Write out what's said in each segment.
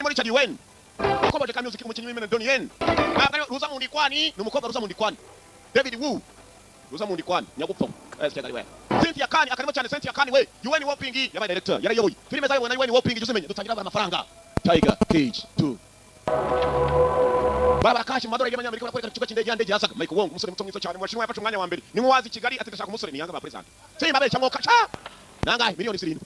Harimo Richard Yuen ukomeje ka music, umukinnyi w'imena Donnie Yen. Ntabwo ari Rosamund Kwan, ni umukobwa Rosamund Kwan. David Wu, Rosamund Kwan nyagupfa eh we. Cynthia Khan akarimo cyane. Cynthia Khan we, Yuen Woping yabaye director, yarayoboye filime zayobowe na Yuen Woping. Jya uzimenya. Dutangira abara amafaranga Tiger Cage 2, barabara cash mu madolari y'amanyamerika. Barakwereka ku kibuga cy'indege ya ndege yazaga Michael Wong, umusore muto mwiza cyane mu Bashinwa, yafashe umwanya wa mbere. Ni nk'uwazi i Kigali ati: "Ndashaka umusore." Ni yanga ba president simba besha mwoka cha nangahe? 7 miliyoni.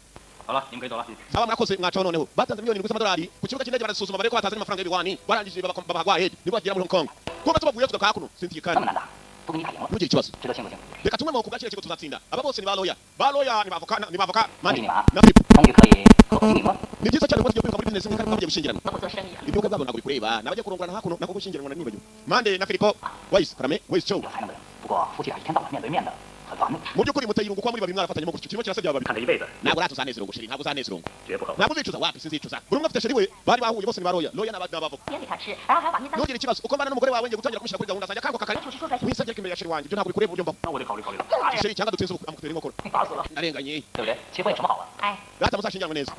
好了，你们可以走了。 Sawa, murakoze, mwacaho. Noneho batanze 7 miliyoni z'amadolari ku kibuga cy'indege, barasuzuma bareko batazanye amafaranga y'ibihwani. Barangije babaha go ahead, nibwo bagera muri Hong Kong. Kuba tubavuye tugaruka hakuno, Cynthia 那 Khan 么难打，都给你打赢了， ntugire ikibazo. 知道信不信？ Reka tumwe mu kugakira kigo tuzatsinda. Aba bose ni ba lawyer, ba lawyer ni bavoka, ni bavoka mani 你马 na Philip. 终于可以合伙经营了。 Ni byiza cyane kuba tugiye kwiruka muri business imwe kandi tugiye gushyingiranwa. 合伙做生意啊。 Ibyuka byabo ntabwo bikureba, nabagiye kurongorana hakuno nako gushyingiranwa na nibagiwe. Mande na Filipo Wise Karame Wise Chow. 有才能的人，不过夫妻俩一天到晚面对面的，很烦。 Mu by'ukuri muteye irungu kuba muri babiri mwarafatanyemo gutyo, kirimo kirasebya babiri. 看这一辈子 Ntabwo rata uzaneza irungu, chéri, ntabwo uzaneza irungu. 绝不后悔。 Ntabwo uzicuza. Wapi, sinzicuza. Buri umwe afite chéri we, bari bahuye bose ni ba lawyer, lawyer n'abavoka. 先给他吃，然后还要把那脏 Ntugire ikibazo, uko mbana n'umugore wawe ngiye gutangira kumushyira kuri gahunda zanjye akanguka kare. 出去说出来。 Wisabye imbere ya chéri wanjye, ibyo ntabwo bikureba uburyo mbaho. 那我得考虑考虑了。 Chéri cyangwa dutsinze ubukwe amutera inkokora. 打死了， Narenganye. 对不对？结婚有什么好啊？ 哎， Rata muzashyingiranwe neza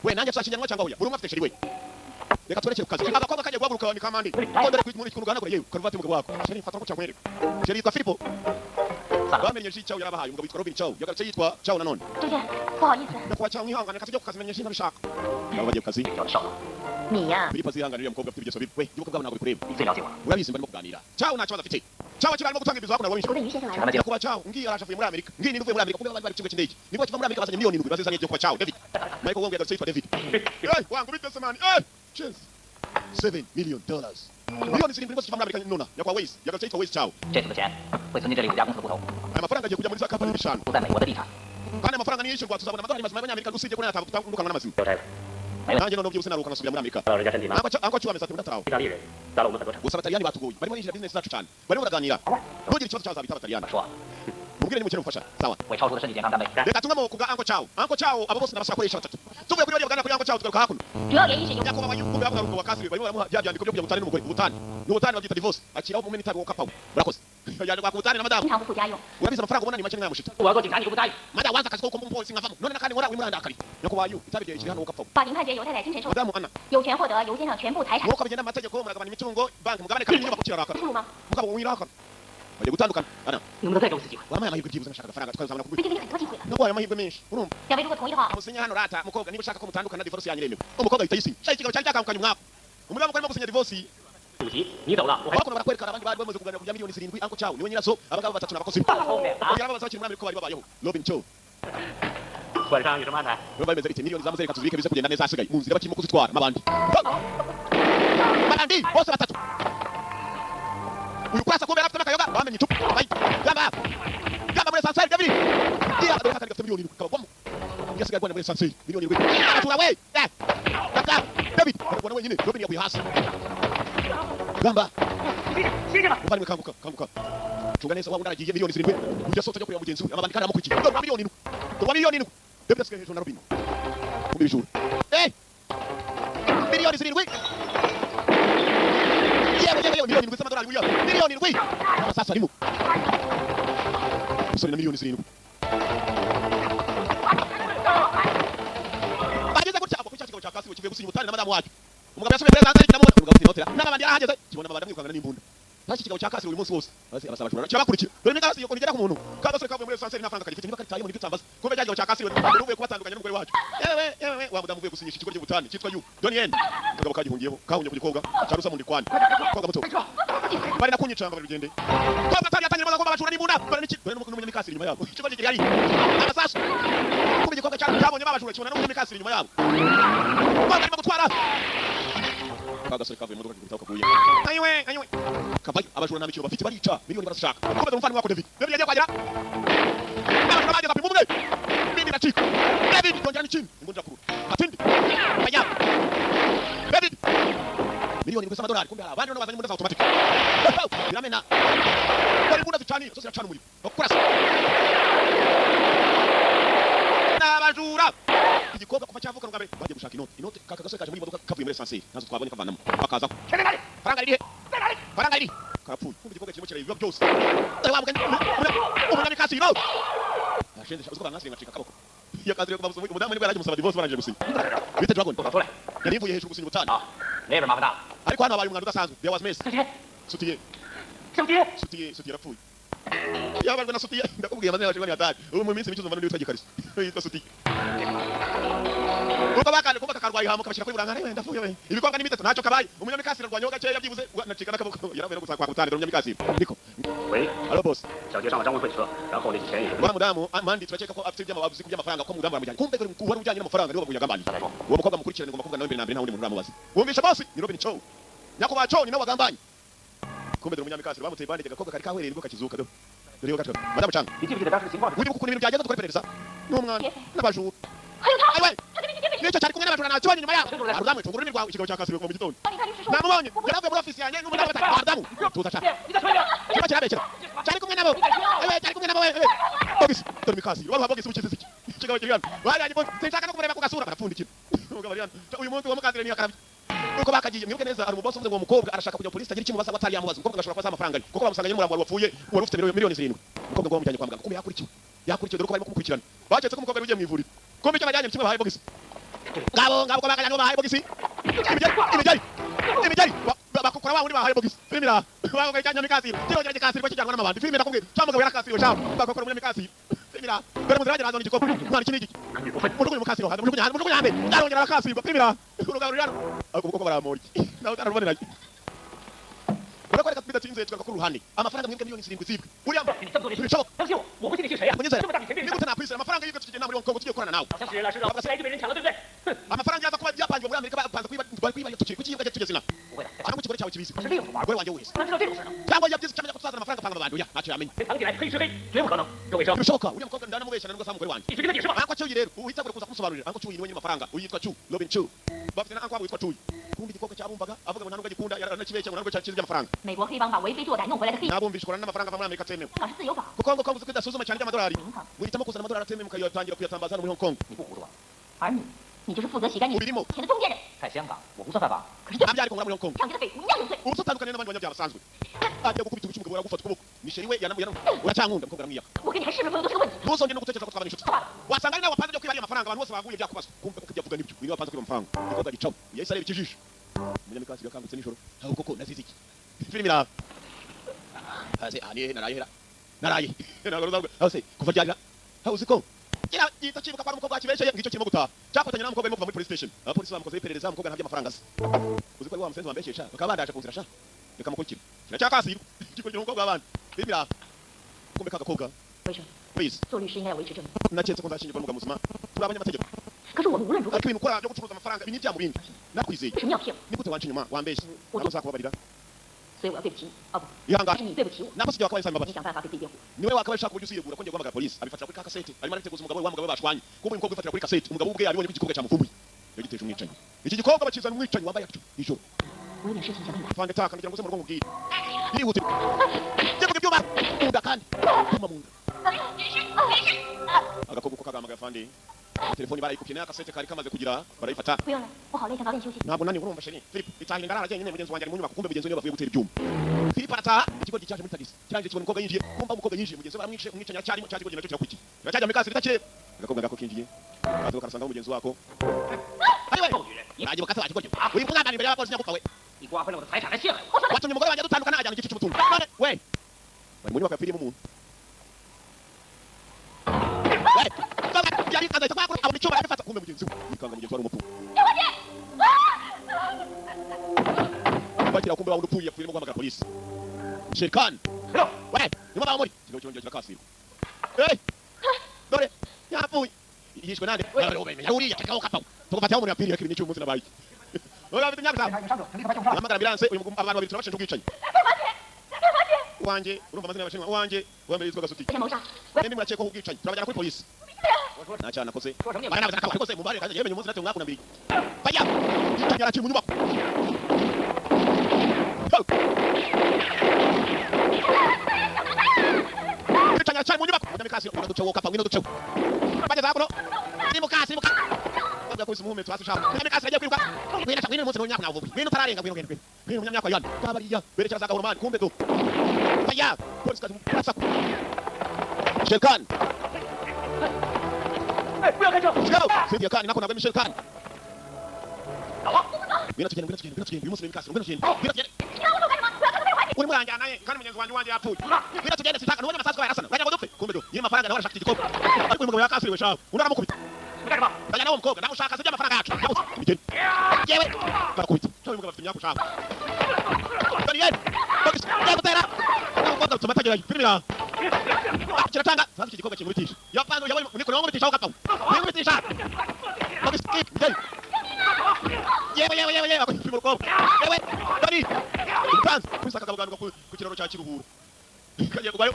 we, nanjye tuzashyingiranwa cyangwa oya? Buri umwe afite chéri we. Reka twerekere ku kazi. Agakobwa kagiye guhaguruka ni kamandi kondera muri kuntu gana kure yewe karuvati. Umugabo wako chéri mfata ngo nkwereke chéri yitwa Filipo. 散了。 Bamenye Chow yarabahaye umugabo witwa Robin Chow, yagarutse yitwa Chow nanone. 周健，不好意思， Nyakubahwa Chow, mwihangane, reka tujye ku kazi, menye ntabishaka. Nabo bagiye ku kazi. 比较少了， 你呀、 Filipo azihangana, uriya mukobwa afite ibigeso bibi we, iby'ubukwe bwabo ntabwo bikureba. 你最了解我了。 Urabizi mbarimo kuganira. Chow nta kibazo afite. Chow akiri arimo gutanga ibizo hakuno 我 rwinshi. 的于先生来 请他 了， 们进。 Nyakubahwa Chow, ngiye araje avuye muri Amerika, ngiye ninde uvuye muri Amerika? Kumbe bari bari ku kibuga cy'indege, nibwo akiva muri Amerika bazanye 7 miliyoni bazizanye nyakubahwa Chow. David Michael Wong yagarutse yitwa David. Eh, wangu bite se man? Eh, cheers. $7 million, 7 miliyoni rwose kiva muri Amerika. Nona nyakubahwa Weiss yagarutse yitwa Weiss Chow. 这次的钱会存进这里五家公司的户头， Aya mafaranga agiye kujya muri za kampani eshanu. 都在美国的地产。 Kandi amafaranga niyishyurwa tuzabona amadolari mazima y'abanyamerika, usibye ko nayatandukanywa n'amazima. 有差了，没问题。 Nanjye noneho byihuse naruhuka nkasubira muri Amerika. 老人家身体吗？ Anko Chow ameze ati ndatawe. 意大利人砸了我们很多钱。 Gusa abataliyani batugoye, barimo binjira business zacu cyane, barimo baraganira. Ntugire ikibazo cyaza bita abataliyani. 说， Mubwire nimukene umufasha, sawa? 为超叔的身体健康干杯！ Reka tumwe mu kubwa Anko Chow. Anko Chow, abo bose n'abasakoresha batatu. Tuvuye kuri bariya bagana kuri Anko Chow, tugaruka hakuno. 主要原因是由 Nyakubahwa yukumbe hakuno wa kasiri barimo baramuha bya byandiko byo kujya gutane n'umugore. Ubutane ni ubutane, babyita divorce. Akiraho mumena itabi wokapawe. Murakoze, yaje kwaka ubutane na madamu. 经常不顾家用。 Urabizi amafaranga ubona ni make nk'ayamushita. 我要做警察，你都不答应。 Madamu wanze akazi ko kuba umupolisi nkavamo, none nakandi nkora wimurandakari. Nyakubahwa yu itabi rye kiri hano wokapawe. 法庭判决尤太太精神受 Madamu Anna 有权获得尤先生全部财产。 Nk'uko bigenda mu mategeko, muragabana imitungo, banki mugabane kabiri inyubako kiraraka. 出路吗？ Mugabo wiraka, bagiye gutandukana Anna. 能不能再给我一次机会？ Wampaye amahirwe byibuze ngashaka agafaranga tukazabona 我 kugura. 已经给你很多机会了， Naguhaye amahirwe menshi, urumva? 两位如果同意的话， Musinye hano rata mukobwa, niba ushaka ko mutandukana divorce yanyu iremewe. Umukobwa ahita yisinya. Cya ikigabo cyari cyakangukanye umwaku, umudamu arimo gusinya divorce. 主席，你走了，我还 Hakuno barakwereka abandi bari bamaze kuganira ku bya 7 miliyoni. Uncle Chow niwe nyirazo, abangaba batatu n'abakozi. 后面啊。 Yarababaza bakiri muri Amerika ko bari babayeho. Robin Chow. 晚上有什么安排？ Urumva bimeze bite? Miliyoni zamuze, reka tuzibike bize kugenda neza. Hasigaye mu nzira bakirimo kuzitwara n'abandi abandi bose batatu. Uyu kurasa kumbe yarafitemo akayoga, bamenye icupa. Bayi gamba gamba muri ascenseur David dia dore akandi gafite 7 miliyoni kabagwamo. Yasigaye arwana muri ascenseur, 7 miliyoni. Atura we, eh kaka David arwana wenyine. Robin yaguye hasi. Gamba. Muvandimwe, kanguka, kanguka, cunga neza. Wa wundi aragiye, 7 miliyoni. Ujya sohotse ajya kureba mugenzi we, amabandi kandi aramukurikiye. Dore wa 7 miliyoni, dore wa 7 miliyoni. David asigaye hejuru na Robin. Kumbe ibijura, eh, 7 miliyoni. Yewe yewe yewe, 7 miliyoni z'amadolari buriya, 7 miliyoni. Amasasu arimo umusore na 7 miliyoni. Bageze gutya abo kuri cya kigabo cya kasi kivuye gusinya ubutane na madamu wacu. Umugabo yasubiye muri zanzari kiramubona. Umugabo afite inotera n'abandi yarahageze, kibona amabandi amwirukangana n'imbunda. Ntacyo ikigabo cya kasi uyu munsi wose basi abasaba abajura kirabakurikira. Dore imikasi iyo igera ku muntu ka gasore kavuye muri ascenseur nta faranga kagifite, niba karitaye muri bitsambaza. Kumbe cya kigabo cya kasi wari uvuye kubatandukanya n'umugore wacu. Yewe yewe, wa mudamu uvuye gusinyisha ikigo cy'ubutane cyitwa yu Donnie Yen. Akagabo kagihungiyeho kahungiye ku gikobwa cya Rosamund Kwan, koga muto bari nakunyica ngo bigende. Koga atari yatangira baza ko babajura n'imbunda. Dore n'iki? Dore n'umunyamikasi inyuma yabo, ikigo kigari amasasu. Kumbe igikobwa cyabonye babajura, kibona n'umunyamikasi inyuma yabo. Koga arimo gutwara ka gasore kavuye mu modoka kikubita kaguye. Ayiwe ayiwe, kavayo. Abajura nta mikino bafite, barica, miliyoni barazishaka. Komeza umuvandimwe wako David. David yagiye kwagera, abajura bageze apima umwe, ibindi biracika. David yongera n'ikindi, imbunda irakurura atindi kajya David, 7 miliyoni z'amadolari. Kumbe hari abandi noneho bazanye imbunda za automatic, biramena. Dore imbunda zicanira zose, ziracana umuriro bakurasa n'abajura. Igikobwa kuva cyavuka bwa mbere bagiye gushaka inoti. Inoti kaka gasore kaje muri modoka kavuye muri ascenseur, ntazo twabonye kavanamo bakazaho. Faranga riri he? Faranga riri? Karapfuye. Kumbe igikobwa kirimo kireba ibiba byose. Dore wa mugani umunyamikasi no ashenze uziko bankasiye ngacika akaboko. Iyo kazi yo kubabuza umudamu nibwo yaraje musaba divorce barangije gusinya. Bita Dragon. 我出来 Yari ivuye hejuru gusinya ubutane. 啊，那边麻烦大了。 Ariko hano habaye umwanda udasanzwe. There was mess. 小姐， Sutiye, 小姐， sutiye, sutiye yarapfuye. Yabajwe na sutiye, ndakubwiye amazina y'abashinwa ni hatari. Ubu mu minsi mike uzumva n'undi witwa Gikariso. Yitwa sutiye. Uko bakande kumva kakarwaye hamo kabashira kuri burangare we ndapfuye we. Ibikwanga ni bitatu ntacyo kabaye. Umunyamikasi ararwanyeho gakeya byibuze nacika n'akaboko yaravuye no gusaka kwa butane dore umunyamikasi. Niko. 喂， Hello boss. 小杰上了张文慧的车，然后那些钱也就 Wa mudamu Mandi turakeka ko afite iby'amabavuzi by'amafaranga ko mudamu baramujyanye. Kumbe dore wari ujyanye n'amafaranga niwe bagambaniye. 再说。 Uwo mukobwa mukurikirane ngomba kuvuga nawe mbere na mbere nta wundi muntu uramubaza. Wumvisha boss ni Robin Chow. Nyakubahwa Chow ni nawe wagambanye. Kumbe dore umunyamikasi bamuteye bandage agakobwa kari kahwereye nibwo kakizuka do. Dore yo gato. Madamu Chang. 你记不记得当时的情况？ Uri ukuntu ibintu byagenze dukora iperereza. N'umwana n'abajura. 还有他， Ayiwe 他跟那些劫匪， nicyo cyari kumwe n'abajura nakibonye inyuma yabo. Arudamu cunga ururimi rwawe ikigabo cyakasiriwe kuva mu gitondo. 你看律师说， Namubonye yaravuye muri ofisi yanjye n'umudamu batatu. Arudamu tuza cyane. 你再说一遍。 Kiba kirabekera. Cyari kumwe nabo. Ayiwe cyari kumwe nabo. Bogisi dore mikasi. Waruha bogisi ukize iki. Ikigabo kiri hano. Barajye bogisi. Sinshaka no kumureba ku gasura barapfundikira. Umugabo ari hano. Uyu munsi uwo mukasire ni akarabye. Uko bakagiye mwibuke neza hari umubosi uvuze ngo uwo mukobwa arashaka kujya polisi agira ikimubaza atari yamubaza. Umukobwa agashobora kuba azi amafaranga ye. Kuko bamusanganye n'umurambo wari wapfuye wari ufite miliyoni 7. Umukobwa ngo bamujyanye kwa muganga. Kumbe yakurikiwe. Yakurikiwe dore ko barimo kumukurikirana. Baketse ko umukobwa ari ugiye mu ivuriro. Kumbe icyo bajyanye kimwe bahaye bogisi. Ngabo ngabo ko bakajyanye bahaye bogisi. Imigeri imigeri imigeri bakukora wa wundi bahaye bogisi. Filimi ra. Bakoka cyanya mikasiro. Kirongera gikasirwa kijyanwa n'amabandi. Filimi ndakubwiye. Cyamugabo yarakasiriwe cyangwa bakokora umunyamikasiro. Filimi ra. Dore muzira bagera hazana igikopo. Mwana iki ni igiki. 男女不分。 Mujugunye mukasiro hanze mujugunye hanze mujugunye hanze. Arongera arakasirwa. Filimi ra. Urugabo ruri hano. Ariko ukuboko baramurya. Nawe utararubonerayo. Urakwereka bidatinze tugaruka ku ruhande. Amafaranga mwibwe miliyoni 7 zibwe. Uriya 你这么做，你 ntibishoboka. 相信我，我不信你是谁呀？ Munyizera. 这么大笔钱被 Ni 人 gute nakwizera amafaranga yibwe tukigiye muri Hong Kong tugiye gukorana nawe. 抢，相信人了，是吧？来就被人抢了，对不对？哼， Amafaranga yaza kuba yapangiwe muri Amerika bapanze kuyiba bari kuyiba tukiri kuki tugeze ina. 不会的， Cyangwa ikigore cyawe kibizi. 是另一种玩 Umugore wanjye wese. 哪知道这种事呢？ Cyangwa yabyize cyamenya ko tuzazana amafaranga apanga abantu ya ntacyo yamenya. 人藏起来，黑吃黑，绝不可能。周卫生， Ntibishoboka uriya mukobwa ndanamubeshya nubwo asaba umugore wanjye. 你去跟他解释吧。 Anko Chuyi rero uhitabure kuza kumusobanurira. Anko Chuyi niwe nyiri amafaranga. Uyu yitwa Chu, Robin Chu. Bafite na anko wabo witwa Chuyi. Kumbe igikobwa cyabumvaga avuga ngo nta nubwo agikunda yaranakibeshya ngo nta nubwo cyakize by'amafaranga. 美国黑帮把为非作歹弄回来的黑 Nabumvisha ukorana n'amafaranga ava muri Amerika atemewe. 港是自由港， Kuko ngo kongo kudasuzuma cyane by'amadolari. 名堂， Muhitamo kuzana amadolari atemewe mukayatangira kuyatambaza hano muri Hong Kong. 你不糊涂吧？ 而你，你就是负责洗干净 Ubirimo. 钱的中间人，在香港，我不算犯法。 可是对 Nta byari kongera muri Hong Kong. 抢劫的匪徒一样有罪。 Ubu utandukanye n'abandi banyabyaha basanzwe. Agiye gukubita urushyi umugabo aragufata ukuboko. Misheri we yanamu yanamu. Uracyankunda umukobwa aramwiyaka. 我跟你还是不是朋友都是个问题。 Ntuzongere no gutekereza ko twaba inshuti. 话了， Wasanga ari nawe wapanze byo kwiba ariya mafaranga abantu bose baguye byakubazwa. Kumbe kuko ibyo avuga nibyo. Uyu niwe wapanze kwiba amafaranga. Umukobwa agicaho. Yahise areba ikijisho. Umunyamikasi yakangutse nijoro. Aho koko nazize iki? Filimi iraha. Hase aha nihe naraye hera. Naraye. Ntabwo ruzavuga. Hase kuva ryarira. Aho uzi ko kira gihita cyibuka ko ari umukobwa wakibeshye ngicyo kirimo gutaha. Cyafatanye na mukobwa arimo kuva muri police station. Abapolisi bamukozeho iperereza umukobwa nta by'amafaranga azi. Uzi ko ari wa musenzi wambeshyesha bakaba bandaje ku nzira sha. Reka mukurikire. Kiracyakasirwa. Gikurikira umukobwa w'abandi. Filimi iraha. Kumbe ka gakobwa. 卫生， Please. 做律师应该要维持正义， Naketse ko nzashyingirwa n'umugabo muzima. Turi abanyamategeko. 可是我们无论如何 Ariko ibintu ukora byo gucuruza amafaranga ibi ni ibyaha mu bindi. Nakwizeye. 为什么要骗我？ Ni gute wanca inyuma wambeshye? Ntabwo nzakubabarira. 所以我要对不起你，哦不， Ihangane. 是你对不起我， Nako sijya wakabaye nsaba 你 imbabazi. 想办法给自己辩护。 Niwe wakabaye ushaka uburyo uziregura ko ngiye guhamagara polisi. Abifatira kuri ka kasete. Arimo arabiteguza umugabo we wa mugabo we bashwanye. Kumbe uyu mukobwa ubifatira kuri kasete. Umugabo ubwe yabibonye ko igikobwa cyamuvumbuye. Yagiteje umwicanyi. Iki gikobwa bakizana umwicanyi wambaye atyo nijoro. 我有点事情想跟你谈。 Afande taka ngira ngo uze mu rugo nkubwire. Yihutira. Ngiye ibyuma. Mu nda kandi. Kuma mu nda. Agakobwa uko kagamagaye afande. Telefoni barayikupye nayo kasete kari kamaze kugira barayifata. 不用了，我好累，想早点休息。 Ntabwo nani urumva sheri Philip itahira ndarara jyenyine mugenzi wanjye ari mu nyubako kumbe mugenzi we niwe bavuye gutera ibyuma Philip arataha ikigo cyaje muri tagisi kirangije kibona umukobwa yinjiye kumva umukobwa yinjiye mugenzi we baramwishe umwicanyi aracyarimo cya kigo nacyo kirakurikiye kiracyajya muri kasi ritakireba agakobwa ngako kinjiye kaza karasanga mugenzi wako ayiwe 臭女人，你 uragiye bukata wakigoryo uri kumwangana imbere y'abapolisi nyaguka we 你瓜分了我的财产，还陷害我！ watumye umugore wanjye dutandukana ajyana igice cy'umutungo none we bari mu nyubako yapfiriyemo umuntu we yari azahita kwakura abona icyuma arabifata kumbe mugenzi we yikanga mugenzi we ari umupfumu bakira kumbe wawundi upfuye yapfuye arimo guhamagara polisi Sherkan 别动！ we nibo baba muri ikigo kirongera kirakasirwa hey dore yapfuye yishwe nande uriya cakaho kapfa tugufataho umuntu yapfiriye akiri n'icyo umunsi nabaye uriya afite imyaka itanu 上者，立刻把救护车。 hamagara ambulance uyu abantu babiri turabashinja ubwicanyi uwanjye urumva amazina y'abashinwa uwanjye uwa mbere yitwa Gasuti 涉嫌谋杀， mwembi murakekwaho ubwicanyi turabajyana kuri polisi 我说 nta cyaha nakoze 说什么你 baranabuze akaba rwose mubare kandi yemenye umunsi natwe mwakunambiriye bajya yitangira arakiri mu nyubako Ho! Yitangira aracyari mu nyubako umunyamikasi ngwino duceho kapfa ngwino duceho bageze hakuno nimukasi nimuka bavuga ko umuhumetso hasi ushaka umunyamikasi agiye kwiruka ngwino ngwino umunsi n'unyaka navuga ngwino utararenga ngwino ngwino ngwino umunyamyaka yana kabariya berekera za gahoromani kumbe do bajya polisi kazi murasaku Sherkan 哎，不要开车！ Kigabo Cynthia Khan nako ntabwo ari Michelle Khan. Ngwino tugende, ngwino tugende, ngwino tugende. Uyu munsi ni mikasi, ngwino tugende, ngwino tugende. 你让我走干什么？我要看他被怀疑。 Urimo uranjyana he kandi mugenzi wanjye wanjye yapfuye? Ngwino tugende, sinshaka ntubonye amasasu yarasana, uragira ngo dupfe? Kumbe do nyiri amafaranga nawe arashaka iki gikombe, ariko uyu mugabo yakasiriwe shawe, undi aramukubita. 你干什么？ Ndajyana n'uwo mukobwa, ndamushaka, sibyo amafaranga yacu yabuze imigeni yewe barakubita shawe. Uyu mugabo afite imyaka ushaka. Daniel Bogis yagutera umukobwa bituma atagerayo. Filime iraha kiratanga sasa iki gikombe kinkubitisha yapanze yabonye nikure wankubitisha aho gapfa ninkubitisha. Bogis imigeni yewe yewe yewe yewe akubita umukobwa yewe Dani upanze kubisa akagabo ku kiraro cya Kiruhura kagiye kugwayo.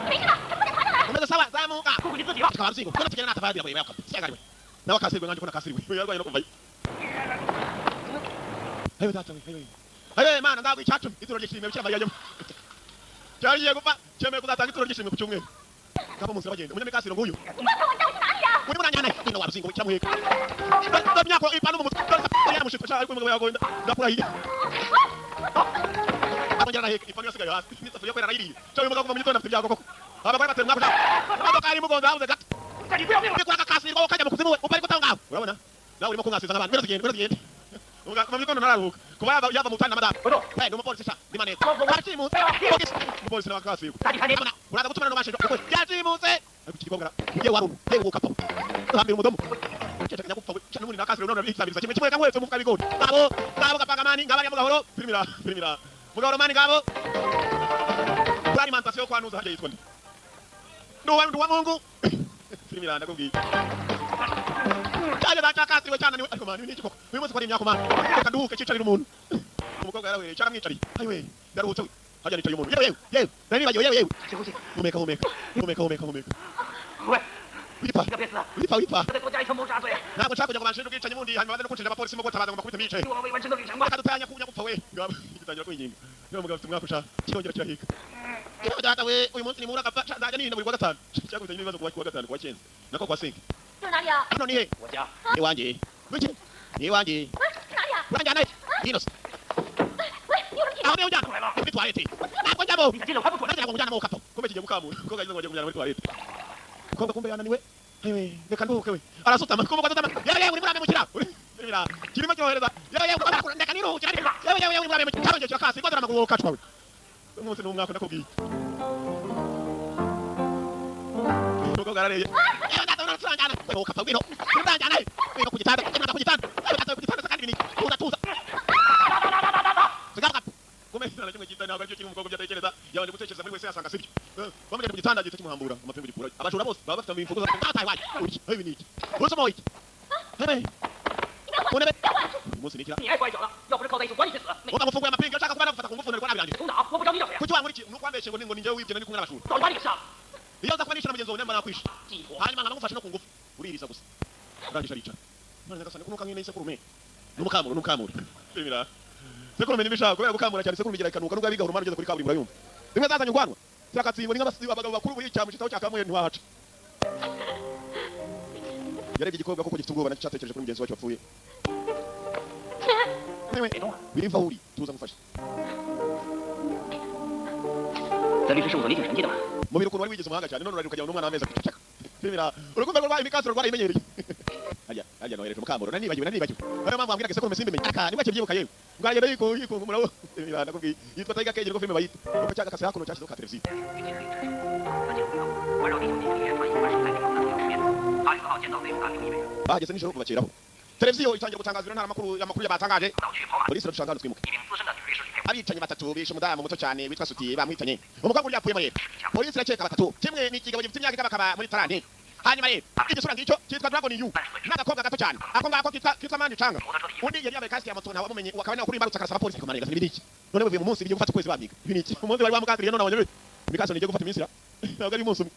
没事吧？他快点爬上来！ Umeze sawa, zamuka. 顾顾你自己吧。 Tukaba ruzingo kuko tugenda natavadi yabaye yakapa syagariwe nawe akasirwe nanje ko nakasirwe yarwaye no kuvayo. Ayo data we, ayo ayo mana, nzagwa icacumi ituro ry'ishimwe. Bikira Mariya cyariye gupfa cyemeye kuzatanga ituro ry'ishimwe ku cyumweru. Ngabo munsi bagenda umunyamikasiro nguyu. 你快看我，你带我去哪里啊？ Uri muranyana ino wa ruzingo cyamuheka ndamyako ipanu mu mutwe yamushitwe cyangwa ariko umugabo yagonda ndakurahiye arongera araheka ipanu yasigaye hasi n'isafuriya kubera arayiriye. Cyangwa uyu mugabo kuva mu gitondo afite ibyago koko, abagore batera umwaka ushaka imodoka yari imugonze habuze gato. 这你不要命了！ Bikora akakasirwa kajya mu kuzimu we uparika utaho ngaho, urabona nawe urimo kunkasiza nk'abantu. Ngwino tugende, ngwino tugende. Kuva mu gitondo ntararuhuka kuba yava mu butani na madamu. 不动！ We ni umupolisi sha, ndi maneko arashimutse. Polisi, umupolisi nawe akasirwa. 大地看你， Urabona uraza gutuma no bashinjwa kuko yashimutse, ariko iki gikobwa ugiye waruma yewe ukapfa uhambira umudomo ceceka nyagupfa we cyane n'ubundi nakasirwe none bisabiriza kimwe kimwe kankwetse umufuka w'ibigori. Ngabo ngabo gapangamani ngabariya mu gahoro firimira firimira mu gahoro mani ngabo kuri alimentation kwa nuza hajya yitwa nde nduwa nduwa Mungu firimira ndakubwiye cyane cyakasiriwe cyane niwe. Ariko mani ni iki koko uyu munsi ko ari imyaka mani? Reka nduhuke cicarira umuntu. Umukobwa yarawereye cyaramwicariye. Ayiwe ndaruhutse we, hajya nicaye umuntu. Yewe yewe yewe nari nibagiwe, yewe yewe. 深呼吸。 Humeka humeka humeka humeka humeka. 喂， Wipa 你可别死啊！ wipa wipa. 再多加一条谋杀罪， Ntabwo nshaka kujya ngo banshinje ubwicanyi bundi, hanyuma baze no kunshinja abapolisi mu gutabaza ngo mbakubite mbice. 我未完成的旅程吧。 Reka dutanya kunya gupfa we. Ngabo gitangira kwinginga niba mugabo afite umwaka ushaka kirongera kirahika. Yewe data we, uyu munsi ni mura gapfa, nzajya nirinda buri wa gatanu cyakubitanye n'ibibazo kuwa gatanu kuwa cyenda nako kuwa senke. 这是哪里啊？ Hano ni he? 我家 Ni iwanjye wiki, ni iwanjye. 喂，是哪里啊？ Uranjyana he hino se? 喂，你有什么 Aho niho ujyana muri toilette? Ntabwo njyamo. 你敢进来我还不滚！ Nanjye ntabwo ngujyana mu kapo kumbe kigiye gukamura umukobwa yagize ngo bagiye kumujyana muri toilette. Umukobwa kumbe yananiwe. Ayiwe reka nduhuke we, arasutama kumbe asutama. Yewe yewe, urimo uramemukira urimo kirimo cyohereza. Yewe yewe, reka niruhukira. Yewe yewe yewe, urimo uramemukira cyarongeye kirakasi rwose amaguru wowe ukacwa we. Umunsi ni umwaka ndakubwiye. Umukobwa yarareye. Yewe data, uraturanjyana wewe ukapfa, ngwino uranjyana he? Ngwino ku gitanda, ngwino ku gitanda. Yewe data, ku gitanda se kandi ni tuza tuza sigaho gato. Kumbe nta na kimwe gita ntabwo aricyo kiri umukobwa ibyo atekereza yabanje gutekereza muri wese yasanga sibyo. Bamujyanye ku gitanda gihita kimuhambura amapingu gikura. Abajura bose baba bafite imfunguzo zataye waje urya ibi ni iki usoma iki hebe ku ntebe uyu munsi ni ikira. 你爱拐脚了，要不是靠在一起，管你去死！没 Uba ngufunguye amapingu ushaka kuba nagufata ku ngufu nari nabirangiye. 从哪？我不找你找谁？ Kuki wankurikiye nuko wambeshye ngo ni njyewe wibye nari kumwe n'abajura? 早就把你给杀了！ Iyo nza kuba nishe na mugenzi wawe namba nakwishe. 鸡婆！ Hanyuma nkaba ngufashe no ku ngufu uririza gusa. Urangije aricara. None nyagasani kunuka nk'ine y'isekurume n'umukamuro n'umukamuro Bimira sekurume n'ibishaka kubera gukamura cyane sekurume igira ikanuka nubwo abiga urumana ugeze kuri kaburimbo urayumva zimwe zazanye urwanwa zirakatsindwa ni nk'abagabo bakuru buri cyamu gitabo cyakamuye ntiwahaca. Yarebye igikobwa koko gifite ubwoba nacyo cyatekereje kuri mugenzi wacyo wapfuye. Wewe 别动了， biriva aho uri tuza ngufashe. 在律师事务所你挺神气的嘛？ Mubiri ukuntu wari wigize umuhanga cyane none urarira ukagira ngo n'umwana w'amezi aceceka. Bimira urukundo rwabaye imikasiro rwarayimenyereye. Harya harya nohereje umukamuro nanibagiwe nanibagiwe niyo mpamvu wambwiraga sekurume simbimenye aka nibwo akibyibuka yewe ngo aragenda yikunkumura wo. Bimira ndakubwiye yitwa Tiger Cage niko filime bayita uko cyagakase hakuno cyashyizeho ka televiziyo. 最近黑黑环绕地球近一传一环生态平衡的地球实验。阿里四号建造内容大牛意味着 Bahageze nijoro bubakeraho televiziyo itangira gutangaza ibiro ntaramakuru amakuru yabatangaje. 岛区跑马， Polisi iradushaka hano twimuke. 一名资深的女律师李佩 Abicanyi batatu bishe umudamu muto cyane witwa Sutiye bamwitanye umukobwa uri yapfuyemo. Rero polisi irakeka batatu, kimwe ni ikigabo gifite imyaka ikabakaba muri tarante, hanyuma rero igisura ngicyo cyitwa Dragon Yu n'agakobwa gato cyane ako ngako kitwa Mani Changa. 摩托车的 Undi yari yambaye kasike ya moto ntawamumenye, akaba nawe kuri imbarutso akarasa abapolisi. Ariko manega ibi ni iki none? Bivuye mu munsi bigiye gufata ukwezi bamwiga ibi ni iki? Umunsi bari bamukatiriye none abonye imikaso nigiye gufata iminsi ra ntabwo ari umunsi umwe.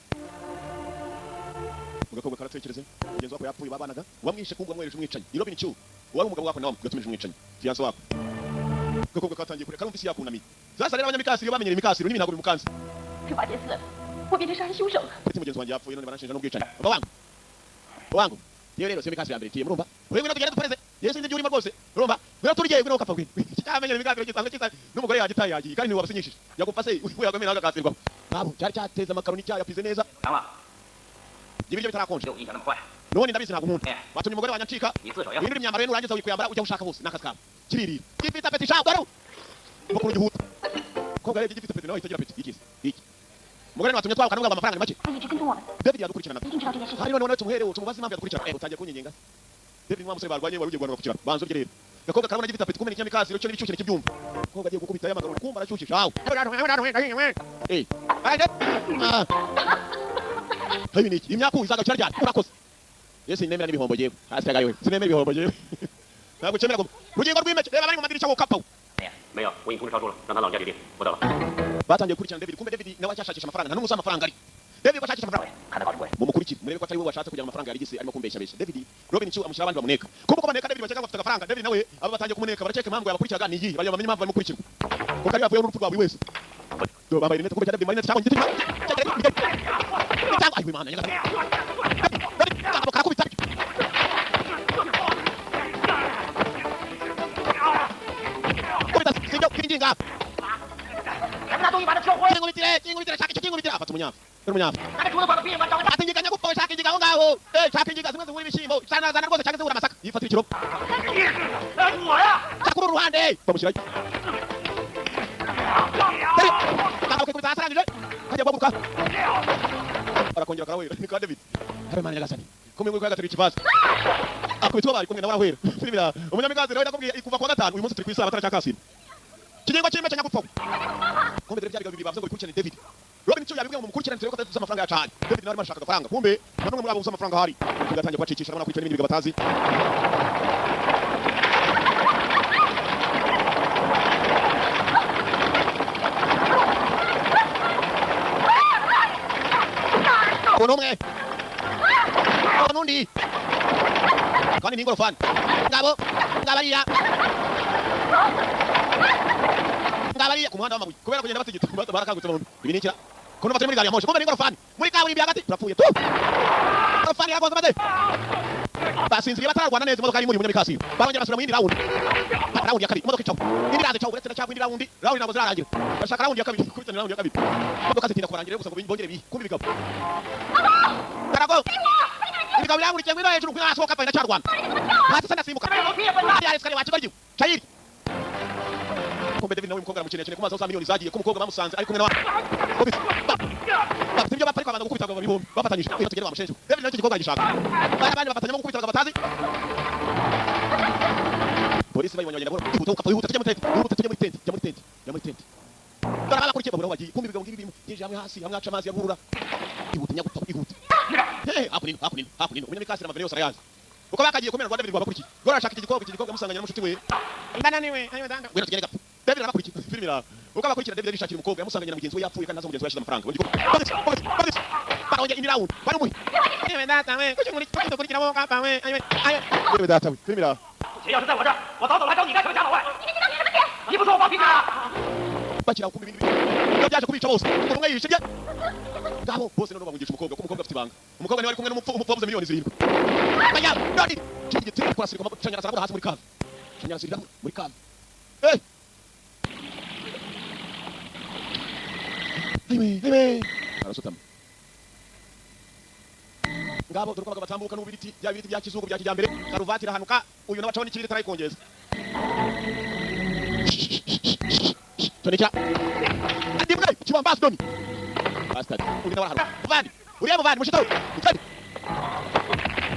Ugakobwa karatekereze mugenzi wako yapfuye babanaga wamwishe kumva wamwereje umwicanyi ni Robin Chu wari umugabo wako nawe gatumije umwicanyi fiance wako. Gakobwa katangiye kureka karumva isi yakunamiye. Sasa rero abanyamikasiro iyo bamenyera imikasiro n'ibi ntabwo bimukanze. 被瓦杰死，我变成杀人凶手了。 Uretse mugenzi wanjye yapfuye none baranshinja n'ubwicanyi. Baba wangu wangu yewe rero siyo mikasiro ya mbere tuye murumva wewe ngwino tugende dupereze yewe sinzi ibyo urimo rwose urumva ngwino turye ngwino ukapfa ngwino cyamenyera imikasiro gisanzwe kisa n'umugore yagitaye yagiye kandi niwe wabasinyishije yagupfa se we yagomera agakasirwa ngabo cyari cyateze amakaroni cyayapize neza. 长了， Ibiryo bitarakonje. 没有印象那么坏。Nubundi ndabizi ntabwo nkunda. Watumye umugore wanjye acika. Uhindura imyambaro ye nurangiza wikuyambara ujya ushaka hose n'akazi kawe. Kiririra. Gifite apeti sha garu. Mukuru gihuta. Koga rero gifite apeti nawe itagira apeti. Ikize. Iki. Umugore watumye twawe kanubwa amafaranga ni make. David yadukurikirana. Hari none tumuhere tumubaze impamvu yadukurikirana. Utangiye kunyengenga. David ni wa musore barwanye wari ugiye guhanwa ku kiraro. Banza urye rero. Gakobwa karabona gifite apeti kumena ikinyamikazi cyo n'ibicyushye kibyumva. Koga agiye gukubita yamagara kumva arashyushye shawe. Eh. Ah. Habi niki imyaku izagakira ryari urakoze. Yesu nemera n'ibihombo jewe. Hasi yagayo. Sinemera ibihombo jewe. Ntabwo cemera ko rugingo rw'imeke reba bari mu madirisha wokapawo. 没有，我已经通知超叔了，让他老人家决定。我走了。 Batangiye gukurikirana David kumbe David nawe acyashakisha amafaranga nta n'umusa amafaranga ari. David bashakisha amafaranga. 看他搞什么鬼？ Mumukurikire murebe ko atari we washatse kugira amafaranga yarigise arimo kumbesha besha. David Robin Chu amushyira abandi bamuneka. Kumbe ko baneka David bakeka ko afite agafaranga David nawe abo batangiye kumuneka barakeka impamvu yabakurikiraga ni iyi bari bamenye impamvu barimo gukurikirwa. Kuko ari bavuye n'urupfu rwa buri wese. Do bambaye rinete kumbe cya David marinete cyangwa igiti cyangwa ayiwe Imana nyagasani. David karakubita. Kubita sibyo kinginga. Kingubitire kingubitire shaka icyo kingubitire afata umunyafu. Umunyafu. Ati ngiga nyagupfa shaka ingiga aho ngaho. Eh shaka ingiga zimwe zihura ibishyimbo. Sana zana rwose cyangwa zihura amasaka. Yifatira ikirobo. Shaka uru ruhande. Bamushyirayo. Kagabo kikubita hasi arangije. Kajya guhaguruka. Arakongera karawera. Ni ka David. Habe Mana nyagasani. Kumwe ngo kagaterura ikivaze. Akubitwa bari kumwe nawe arahwera. Filimi umunyamikazi rero ndakubwiye kuva kuwa gatanu uyu munsi turi ku isaha bataracyakasira. Kigingo cy'imeke nyagupfa. Kumbe dore byari bibiri bavuze ngo bikurikirane David. Robin Chu yabibwiye ngo mumukurikirane turebe ko atatuza amafaranga yacanye. David nawe arimo arashaka agafaranga. Kumbe bamwe muri abo buza amafaranga hari. Tugatangiye kubacicisha abona kwica n'ibindi bigabo batazi. Uno umwe. Uno undi. Kandi ni ingorofani. Ngabo, ngabariya. Ngabariya ku muhanda w'amabuye. Kubera kugenda batigita barakangutse bombi. Ibi ni ikira. Kuno batari muri gari ya moshi. Kumbe ni ingorofani. Muri kaburimbo hagati. Turapfuye tu. Ingorofani yaragonze maze. Basinziriye batararwana neza imodoka yari muri munyamikasi. Barongera basubira mu yindi round. Round ya kabiri imodoka icaho. Indi raze icaho uretse cyangwa indi round. Round ntabwo zirarangira. Bashaka round ya kabiri. Kubita ni round ya kabiri. Imodoka zitinda kubarangira gusa ngo bongere bihe. Kumbe ibigabo. Karago. Ibigabo birangurikiye ngwino hejuru ngwino hasi wowe kapfa ndacyarwana. Hasi se ndasimbuka. Hariya esikariye wakigoryi. Cayiri. Kumbe David nawe umukobwa aramukeneye cyane ku maso za miliyoni zagiye ko umukobwa bamusanze ari kumwe na bafite ibyo bapfa ariko abanza gukubita abagabo babiri bombi bafatanyije iyo tugere bamushenje David nawe icyo gikorwa agishaka bari abandi bafatanyamo gukubita abagabo batazi polisi bayibonye bagenda buhoro yihuta ukapfa yihuta tujya muri tente yihuta tujya muri tente jya muri tente jya muri tente dore abakurikiye babura aho bagiye kumbe ibigabo ngibi birimo byinjiye hamwe hasi hamwe haca amazi ya ruhurura yihuta nyagupfa yihuta hehe hakuno hakuno hakuno umunyamikasi n'amavere yose arayazi uko bakagiye kumena Rwanda David rwabakurikiye gore arashaka iki gikorwa amusanganya n'umushuti we ndananiwe ayo danga ngwino tugende gapfa David arabakurikira filimi ira uko abakurikira David arishakira umukobwa yamusanganye na mugenzi we yapfuye kandi ntazi mugenzi we yashize amafaranga barongera indi round bari umuhe yewe data we kuki muri kuki dukurikira wowe kapfa we ayo ayo yewe data we filimi ira 钱要是在我这儿，我早走了，还找你干什么贾老外？你不说我放屁啊！ Bakira kumbi ibindi bintu byaje kubica bose umwe yishe ibye ngabo bose none bamugisha umukobwa ko umukobwa afite ibanga umukobwa niwe ari kumwe n'umupfu umupfu wabuze miliyoni 7 baya dodi kigiti kurasirika amashanyarazi arabura hasi muri kave amashanyarazi irabura muri kave eh ayiwe ayiwe arasutama ngabo dore ko abagabo batambuka n'ubiriti bya biriti bya kizungu bya kijyambere karuvati irahanuka uyu nawe acaho n'ikibiriti arayikongeza Tonika Andimwe kibambasi doni bastard uri nawe arahanuka muvandi uriya muvandi mushito mutari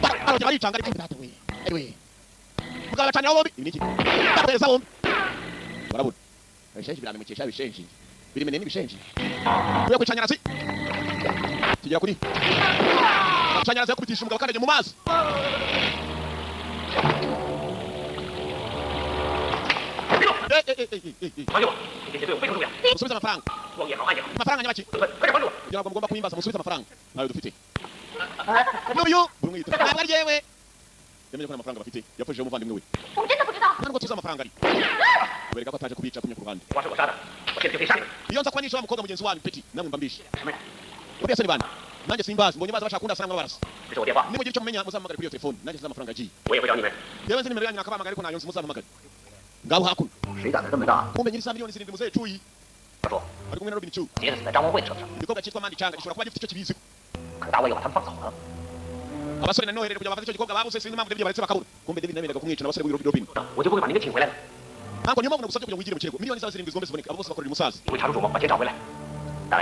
barongera baricanga ariko data we ayiwe mugabo bacanira bombi ibi niki baraheza bombi barabura ibishenji biramimukesha ibishenji birimene n'ibishenji kuya kwicanyarazi tugera kuri amashanyarazi yakubitisha umugabo akandagiye mu mazi 还给我！这些对我非常重要。 Musubize amafaranga. 光也好，暗也好， Amafaranga nyabaki. 快快点还给我！ Kugira ngo mugomba kuhimbaza musubize amafaranga. Ntayo dufite. N'uyu buri umwe yita. Ntabwo ari yewe. Yamenye ko nta mafaranga bafite. Yapfushije umuvandimwe we. 我们真的不知道。 Nta nubwo tuzi amafaranga ari. Bereka ko ataje kubica kumye ku ruhande. 我是我杀的，我现在就可以杀你们。 Iyo nza kuba nishe wa mukobwa mugenzi wanyu Peti, namwe mba mbishe. 什么人？ Uriya se ni bande? Nanjye simbazi, mbonye baza bashaka kundasa namwe barasa. 这是我电话， Nimugira icyo mumenya muzampamagare kuri iyo telefone. Nanjye sinzi amafaranga agiye. 我也会找你们。 Yewe nzi nimero yanyu nakabahamagara ariko ntayo nzi muzampamagare. Ngaho hakuno. 谁胆子这么大？ Kumbe nyiri za miliyoni 7 muzehe Cuyi 他说 ari kumwe na Robin Chu. 杰子死在张文慧的车子上， Igikorwa cyitwa Mandi Changa gishobora kuba gifite icyo kibiziho. 可是大卫又把他们放走了。Abasore na noherere kugira bafate icyo gikobwa babuze, sinzi impamvu David baretse bakabura. Kumbe David nabendaga kumwica n'abasore b'I Robin. 我就不会把你给请回来了。 Ntabwo niyo mpamvu nagusabye kugira ngo wigire mu kirego. Miliyoni zaba 7 zigomba ziboneka. Abo bose bakorera umusaza. 你会查出主谋，把钱找回来。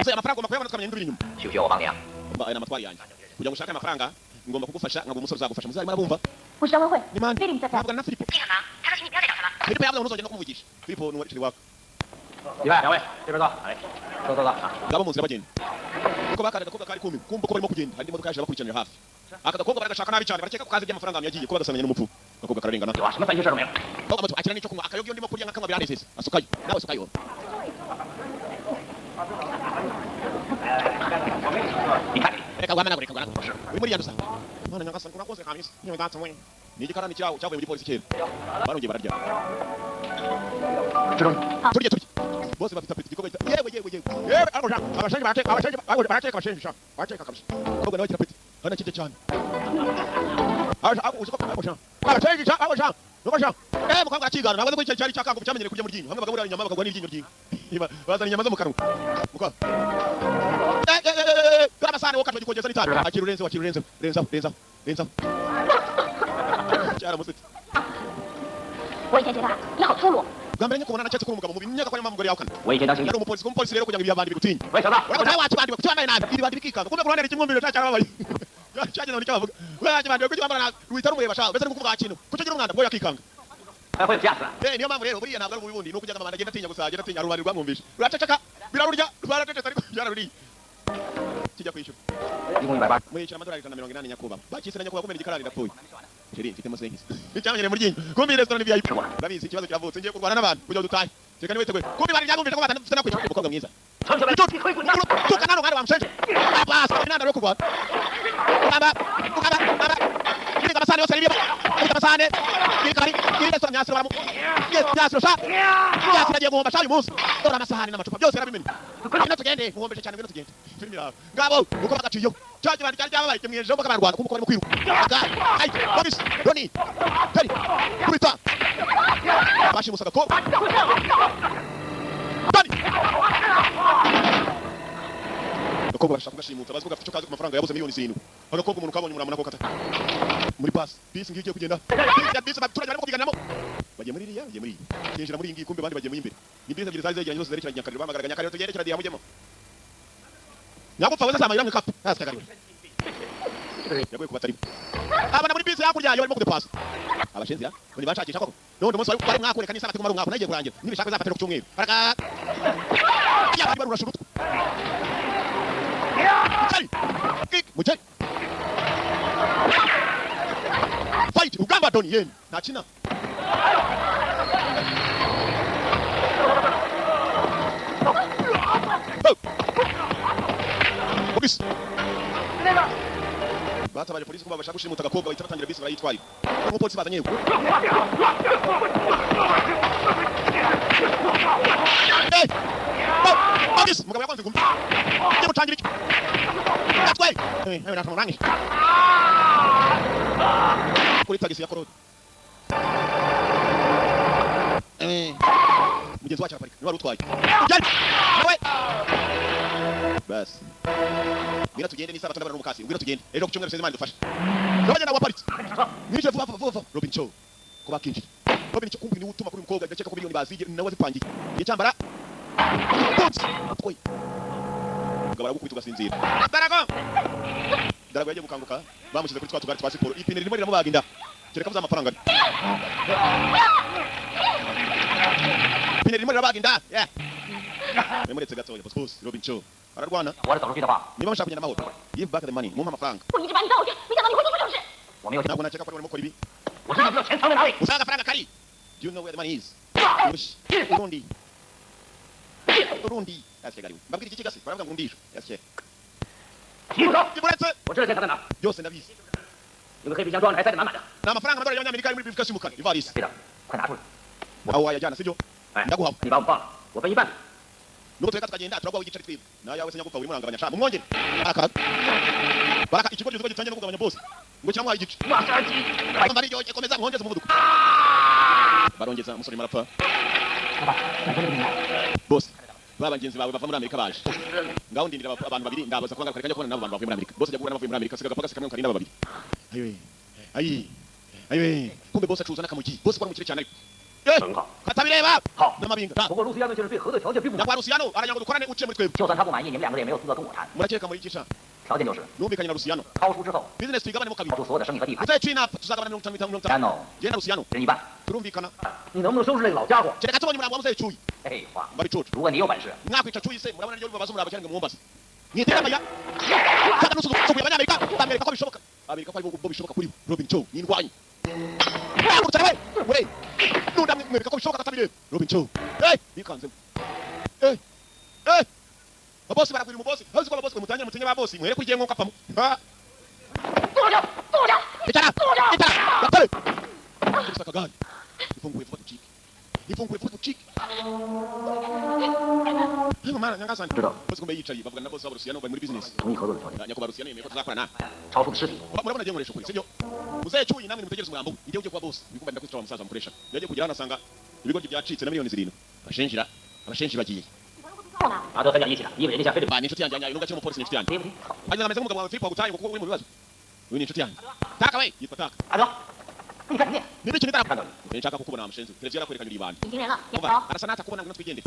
Ese amafaranga ugomba kuyabona tukamenya induru inyuma. 需不需要我帮你啊？ Aya ni amatwari yanjye. Kugira ngo ushake amafaranga, ngomba kugufasha nkaguha umusore uzagufasha. Muzarimo arabumva. 我是张文慧， Ni mande. 菲利普在家。 Navugana na Filipo. 你干嘛？他说请你不要再找他了。 Filipo yavuze ngo ntuzongere no kumuvugisha. Filipo ni uwa waka. 李外，两位，这边坐。哎，坐坐坐啊。 Ngabo mu nzira bagenda. Uko bakanda agakobwa kari kumiwe, kumva ko barimo kugenda, hari indi modoka yaje bakurikiranira hafi. Aka gakobwa baragashaka nabi cyane, barakeka ko kazi by'amafaranga yagiye kuba gasanganye n'umupfu. Agakobwa kararengana. 有啊，什么烦心事都没有。 Koga moto akira n'icyo kunywa, akayoga iyo ndimo kurya nkakanywa biranezeza. Asukayo, nawe sukayo. 你看你， Reka guhamanagure, reka guhamanagure. Uri muri yanduza. Mwana nyagasani urakoze kamisi. Niwe gatsa we. Ni igikarani cyawo cyavuye muri polisi kera. Barongeye bararya. 这种 Turye turye. Bose bafite apeti igikorwa gita. Yewe yewe yewe. Yewe ariko sha abashenje barateka abashenje barateka abashenje sha. Barateka kabisa. Koga nawe agira apeti. Hana kirya cyane. Aje ako uzi ko ako sha. Abashenje sha ako sha. Nuko sha. Eh mukobwa arakigana ntabwo ko cyari cyakango cyamenyere kurya mu ryinyo. Hamwe bagabura inyama bakagwa n'iryinyo ry'inka. Bazana inyama zo mu kanwa. Muka. Eh eh eh eh amasahani wowe ukatwa gikongeza n'itabi. Akira urenze wakira urenze renza renza renza. Cyaramusetse. 我以前觉得你好粗鲁， Bwa mbere nyakubona naketse ko uri umugabo mubi nyaka ko niyo mpamvu umugore yahukana. 我以前当刑 Yari 警。 umupolisi, umupolisi rero kugira ngo ibiyabandi bigutinye. 喂，小子， Urabona nawe wakibandi kuki wambaye nabi ibibandi bikikanga kumbe ku ruhande hari ikimwumviro cya cyarababaye cyageze ngo nicyo bavuga wakibandi kuki wambara nabi ruhita rumureba sha mbese ni kuvuga kintu kuki ugira umwanda ngo yakikanga. 还会有架势。 Eh niyo mpamvu rero buriya ntabwo ari ububi bundi ni ukugira ngo amabandi agenda atinya gusa agenda atinya rubanda rwamwumvishe ruraceceka birarurya rwaracecetse ariko byararuriye kijya kwishyura. 一共180。 Mwishyura amadolari 180 nyakubahwa bakise na nyakubahwa kumena igikarani ndapfuye chéri mfitemo senkisi icyamenyere mu ryinyo kumbi restaurant ni VIP urabizi ikibazo kiravutse ngiye kurwana n'abantu kugira ngo dutahe reka niwe teguye kumbi bari byamwumvishe ko batanafite no kwishyura umukobwa mwiza. 成小白，你可以滚蛋。 Tuka nano ngari wamushenje. Basi inanda yo kurwana. Kamba, kamba, kamba. Kiri amasahani yose aribyo. Kiri amasahani. Kiri kabari, kiri restaurant nyasiro baramu. Yes, nyasiro sha. Nyasiro agiye guhomba sha uyu munsi. Dore amasahani n'amacupa byose yarabimennye. Ngwino tugende, muhombeshe cyane ngwino tugende. Filimi yawe. Ngabo, uko bagaciyeho. Cya kibandi cyari cyababaye kimwijeho bakabarwana kuko barimo kwiruka. Ai, Boris, Roni. Tari. Kubita. Bashimusaga ko. Dani. Agakobwa barashaka kugashimuta bazi ko gafite icyo kazi ku mafaranga yabuze miliyoni 7. Agakobwa umuntu kabonye umurambo nako kata. Muri bus, bisi ngiye kugenda. Bisi ya bisi abaturage barimo kubyiganiramo. Bagiye muri iriya, bagiye muri iyi. Kinjira muri iyi ngiyi kumbe abandi bagiye muri imbere. Ni bisi ebyiri zari zegeranye zose zerekeranye Nyakariro bahamagaraga Nyakariro tugende kiradiya mujyemo. Nyagupfa wese azamayira mu ikapu. Hasi kagariwe. Yaguye ku batari. Abana muri bisi hakurya yo barimo kudepasa. Abashinzi ya, ngo nibashakisha koko. None umunsi wari mwakureka n'isabati kumara umwaka nagiye kurangira. Nibishaka bizafatira ku cyumweru. Baraka. Ya bari barurasha urutwe. Mukeri! Kick! Mukeri! Fight! Ugamba Donnie Yen! Ntakina! Oh! Polisi! Batabaje polisi kuba bashaka gushimuta agakobwa bahita batangira bisi barayitwaye. Umupolisi bazanye yego. Hey! Oh! Polisi! Mugabo yakwanze gumva. Njye gutangira iki? Gatwe! Eh, eh, natamurangije. Kuri tagisi ya korode. Eh. Mugenzi wacu araparika, niwe wari utwaye. Ujyane! Nawe! Basi. Ngwino tugende n'isabato ndabona n'umukasi. Ngwino tugende. Ejo ku cyumweru sinzi Imana idufashe. Ndabagenda waparitse. Mwinjire vuba vuba vuba. Robin Cho. Ko bakinjira. Robin Cho kumbi niwe utuma kuri mukobwa ndakeka ko miliyoni bazige nawe wazipangiye. Igihe cyambara. Boots. Atwoye. Umugabo aragukubita ugasinzira. Darago! Darago yagiye gukanguka bamushyize kuri twa tugari twa siporo. Ipine ririmo riramubaga inda. Kereka abuze amafaranga. Ipine ririmo rirabaga inda. Yeah. Memuretse gatoya boss boss Robin Cho. Ararwana. 我要是走出去的话， Niba mushaka kugenda amahoro. Give back the money. Mumpe amafaranga. 我一直把你当回去，没想到你会做出这种事。 我没有钱， Ntabwo nakeka ko ari barimo gukora ibi. 我知道知道钱藏在哪里。 Usanga agafaranga kari. Do you know where the money is? Urushi. Urundi. Urundi. Yashyegariwe. Mbabwira iki kigasi. Baravuga ngo urundisho. Yashyega. 提不走， Uretse 我知道钱藏在哪， byose ndabizi. 有个黑皮箱装着，还塞得满满的。 Ni amafaranga amadolari y'abanyamerika ari muri briefcase y'umukara. Ivarisi. 对的，快拿出来。 Aho wayajyana sibyo? 哎， Ndaguha. 你把我放了，我分一半。 Nuko tureka tukagenda turaguha igiceri twibwe. Nayawe se nyagupfa urimo urangabanya sha. Mumwongere. Baraka. Baraka ikigo cyose gitangiye no kugabanya bose. Ngo kiramuhaye igice. 哇塞，鸡！ Umva biryoshye komeza mwongeze umuvuduko. Barongeza umusore arimo arapfa. 老板，买这个饼干。 Bose. Ba bagenzi bawe bava muri Amerika baje. Ngaho ndindira abantu babiri ndabaza kuba ngaruka njya kubona n'abo bantu bavuye muri Amerika. Bose ajya guhura n'abavuye muri Amerika sigaga pagasi kamwe karinda babiri. Ayiwe ayi ayiwe kumbe boss acuruza n'akamugi boss kwa mukire cyane ariko 很好， katabireba 好。 n'amabinga 不过卢西亚诺先生对合作条件并不满 nyakwa Luciano aragira ngo dukorane uciye muri twebwe 就算他不满意，你们两个也没有资格跟我谈。 murakeka muri iki sha 条件就是 numvikanye na Luciano 超出之后， business tuyigabanemo 超 kabiri 出所有的生意和地盘。 uzaye twinapfa tuzagabana 50 50 然后 jye na Luciano 人一半。 turumvikana 你能不能收拾那个老家伙？ kereka tubonye umurambo wa muzehe Cuyi 废话， mbabicucu 如果你有本事， mwakwica Cuyi se murabona ryo bibabaza umuraba cyane ngo mwumbaze mwitera amaya kaga nusuzuguye abanyamerika bamereka ko bishoboka abereka ko ari bo bishoboka kuri bo Robin Chow ni indwanyi mwagurutse we we nunda mwereka ko bishoboka katabireba Robin Chow hey bikanzemo hey hey ababosi baragwira umubosi azi ko ababosi mutangira mutinye ababosi mwere kugiye nko kapamo ha 坐着，坐着， icara icara gatare gusa kagari ifunguye vuba ducike ifunguye vuba ducike ariko mana nyangasani 知道 bose kumbe yicaye bavugana na bosi wabo Luciano bari muri business 同意合作的条件。 nyakubahwa Luciano yemeye ko tuzakorana 超出的尸体， murabona agiye nkoresha ukuri sibyo muzehe Cuyi namwe nimutegereze umurambo we njye ujye kuba boss bikumva ndakwica wa musaza mukoresha yagiye kugera hano asanga ibigoryi byacitse na miliyoni 7 abashenjira abashenji bagiye 够了。 阿德很讲义气的，你以为人家像菲律宾？ ba ni inshuti yanjye yanyaye nubwo akiri umupolisi ni inshuti yanjye 对不对？好， ageze ameze nk'umugabo wawe Filipo wagutaye ngo kuko uri mu bibazo uyu ni inshuti yanjye taka we yitwa taka 阿德，你干什么？ niba ikintu itara 看到你， nshaka kukubona wa mushenzi televiziyo yarakwerekanye uri ibandi 你惊人了，别 umva 走。 arasa natakubona ngwino twigendere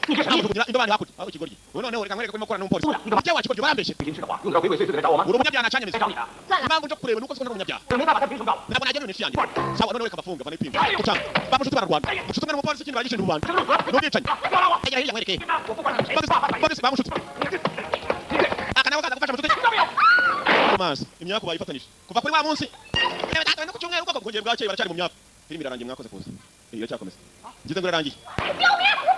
你这什么意思？ namujugunyira indobani hakurya aho ikigoryi ubu noneho reka nkwereke ko urimo gukorana n'umupolisi Tubona, nigama. ujye wa kigoryi barambeshye 你平时的话，用得着鬼鬼祟祟的来找我吗？ uri umunyabyaha ntacanyemeza 来找你的， 算了， impamvu nje kukureba nuko nzi ko ntari umunyabyaha 这没办法，他凭什么告我？ ntabwo najya none yanjye sawa noneho reka bafunga bana ipinga gucanga bamushuti bararwana mushuti umwe n'umupolisi ikindi baragishinja rubanda 这个死！ n'ubwicanyi 不要拉我！ agera hirya nkwereke 我不管你谁， polisi polisi bamushuti aka nako kaza gufasha mushuti 都没有。 mazi imyaku bayifatanije kuva kuri wa munsi yewe data no ku cyumweru koko kongeye bwakeye baracyari mu myaku filime irarangiye mwakoze kuza iracyakomeza ngize ngo irarangiye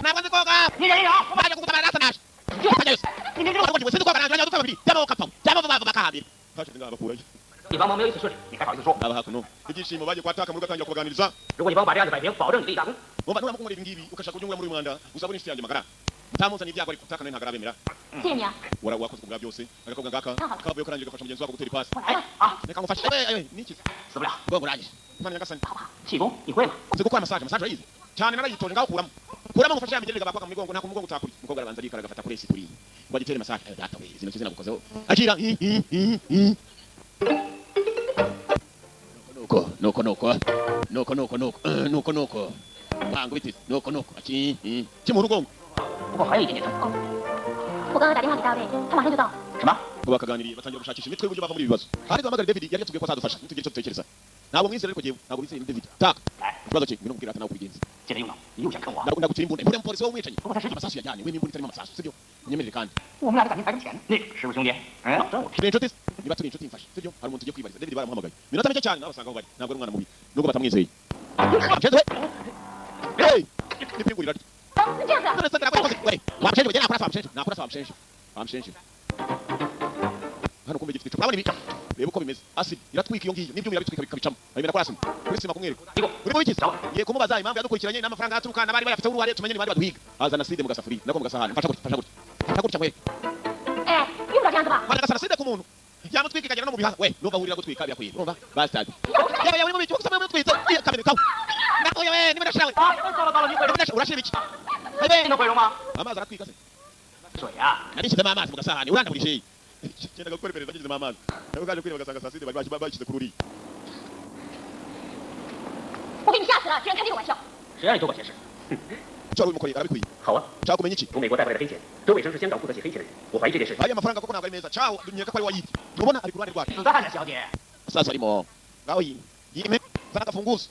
ntabwo nzi koga 你忍一忍， baje kugutabara data naje utajyayo se 你明知道 ntabwo sinzi koga nanjye dupfa babiri byaba ukapfa byaba vuba vuba bakahambira hashize ngaha bakurayo 你帮忙没有一次顺利，你还好意思说？ aba hakuno ibyishimo bagiye kwa taka mu rugo atangira kubaganiriza 如果你帮我把这案子摆平，保证你立大功。 mumva nuramuka unkorera ibi ngibi ukashaka uburyo muri uyu mwanda uzabona inshuti yanjye magara ntamuzanye ibyago ariko taka nawe ntabwo arabemera 谢谢你啊， wara wakoze ku bwa byose agakobwa ngaka kavuye karangije gafasha mugenzi wako gutera ipasi 我来了， 啊， reka ngufashe ayo ayo niki 死不了。 ubwonko urangije Imana nyagasani 好不好？ 气功你会吗？ uzi gukora massage massage urayizi cyane narayitoje ngaho kuramo kuramo ngufashe ya migerere bakwaga mu migongo nta ku mugongo utakuri umukobwa arabanza arikara agafata kuri esi kuri ngo agitere massage ayo data we izi ntoki zinagukozeho akira hi hi hi hi nuko nuko nuko nuko nuko nuko nuko nuko ntango biti nuko nuko aki kimuha urugongo 不过还有一点点疼。 哦，我刚刚打电话给大卫，他马上就到。 什么？ ngo bakaganiriye batangira gushakisha imitwe y'uburyo bava muri ibi bibazo hari duhamagara David yari yatubwiye ko azadufasha nitugire icyo dutekereza ntabwo mwizera ariko jyewe ntabwo bizeye David taka ikibazo cye ngwino nkubwire ati nawe kubigenza 接着用脑，你又想坑我？ ndagutira imbunda imbunda y'umupolisi wowe umwicanyi 不过他实际 amasasu yajyanye we n'imbunda itarimo amasasu sibyo unyemerere kandi 我们俩的感情还是浅。那是不是兄弟？嗯，这我 turi inshuti se? Niba turi inshuti mfashe sibyo hari umuntu tugiye kwibariza David baramuhamagaye minota mike cyane nawe basanga aho bari ntabwo ari umwana mubi nubwo batamwizeye Mushenzi we hey n'ipingu rirarya 哦，这样子啊， none se ndarakoze we wa mushenzi we nakurasa wa mushenzi nakurasa wa mushenzi wa mushenzi hano kumbe gifite icupa urabona ibi reba uko bimeze acid iratwika iyo ngiyo n'ibyuma irabitwika bikabicamo ayimena kuri acid kuri sima kumwereka 结果 uri mubikiza ngiye kumubaza impamvu yadukurikiranye n'amafaranga aturuka n'abari bayafiteho uruhare tumenye niba baduhiga azana acid mu gasafuriya nako mu gasahani mfasha gutya mfasha gutya mfasha gutya nkwereke 哎，用不着这样子吧？ bagasana acid ku muntu yamutwika ikagera no mu bihaha we numva ahurira gutwika birakwiye urumva bastard yaba yawe muri mubiki gusama mutwitse kamene kawe nako yawe niba ndashira we 啊，糟了糟了，你毁容， niba ndashira urashira ibiki 你能毁容吗？ amazi aratwika se 水啊， narishyizemo amazi mu gasahani urandagurije genda gukora iperereza ngishyizemo amazi nabo kaje kwireba bagasanga saa sita bari bashyize kuri uriya 我给你吓死了，居然开这个玩笑！ 谁让你多管闲事？ icyo wari umukoreye arabikwiye 好啊， nshaka kumenya iki 从美国带回来的黑钱，周伟生是香港负责洗黑钱的人，我怀疑这件事。 ariya mafaranga koko ntabwo ari meza caho nkeka ko ari wayibye ubona ari ku ruhande rwacu 子弹呢，小姐？ sasa arimo ngaho yime yime zana agafunguzo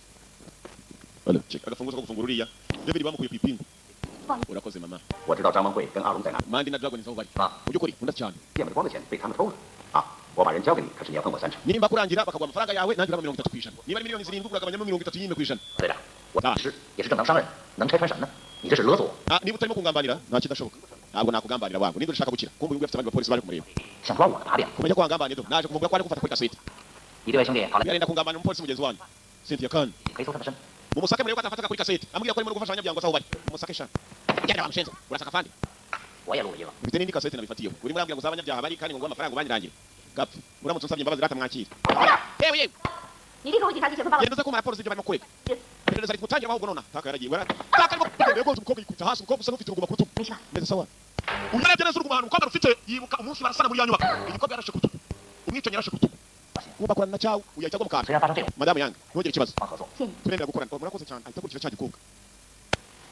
check agafunguzo ko gufungura uriya David bamukuye ku ipingu urakoze mama 我知道张文慧跟阿龙在哪里， Mandi na Dragon aho bari 啊， mu by'ukuri nkunda cyane 店里光的钱被他们偷了。啊，我把人交给你，可是你要分我三成。 nimba kurangira bakaguha amafaranga yawe nanjye uraba 30% niba ari miliyoni 7 uragabanyamo 30 yime ku ijana 对了，我是也是正当商人，能拆穿什么呢？你这是勒索我， Ah, niba utarimo kungambanira nta kidashoboka ntabwo nakugambanira wangu niba ushaka gukira kumva uyu nguyu afite abandi bapolisi baje kumureba 想抓我的把柄。 kumenya ko wangambaniye do naje kuvumbura ko ari gufata kuri kasete 你这位兄弟，好了， yarenda kungambanira umupolisi mugenzi wanyu Cynthia Khan 你可以搜他的身。 mumusake murebe ko atafataga kuri kasete ambwira ko arimo no gufasha abanyabyago aho bari mumusake sha genda bamushenze urasaka fandi 我也录了一个。 mfite n'indi kasete nabifatiyeho urimo urambwira ngo z'abanyabyaha bari kandi ngo nguhe amafaranga ubanyirangire gapfa uramutse unsabye imbabazi rata mwakira yewe yewe 你立刻回警察局写份报告。 genda uze kumara polisi ibyo barimo kurega iperereza riri gutangira ahubwo nona taka yaragiye wera taka arimo kugenda rwose umukobwa yikubita hasi umukobwa usa n'ufite uruguma ku rutugu 没事吧？ meze sawa uyu yarebye neza uruguma ahantu umukobwa rufite yibuka umunsi barasana muri ya nyubako umukobwa yarashe ku rutugu umwicanyi yarashe ku rutugu Kumva akorana na cyawe uyahita agwa mu kantu. 虽然发生这种 Madamu Yang, ntugire ikibazo. 方合作， 谢谢你。 Turemera gukorana. Murakoze cyane. Ahita akurikira cya gikobwa.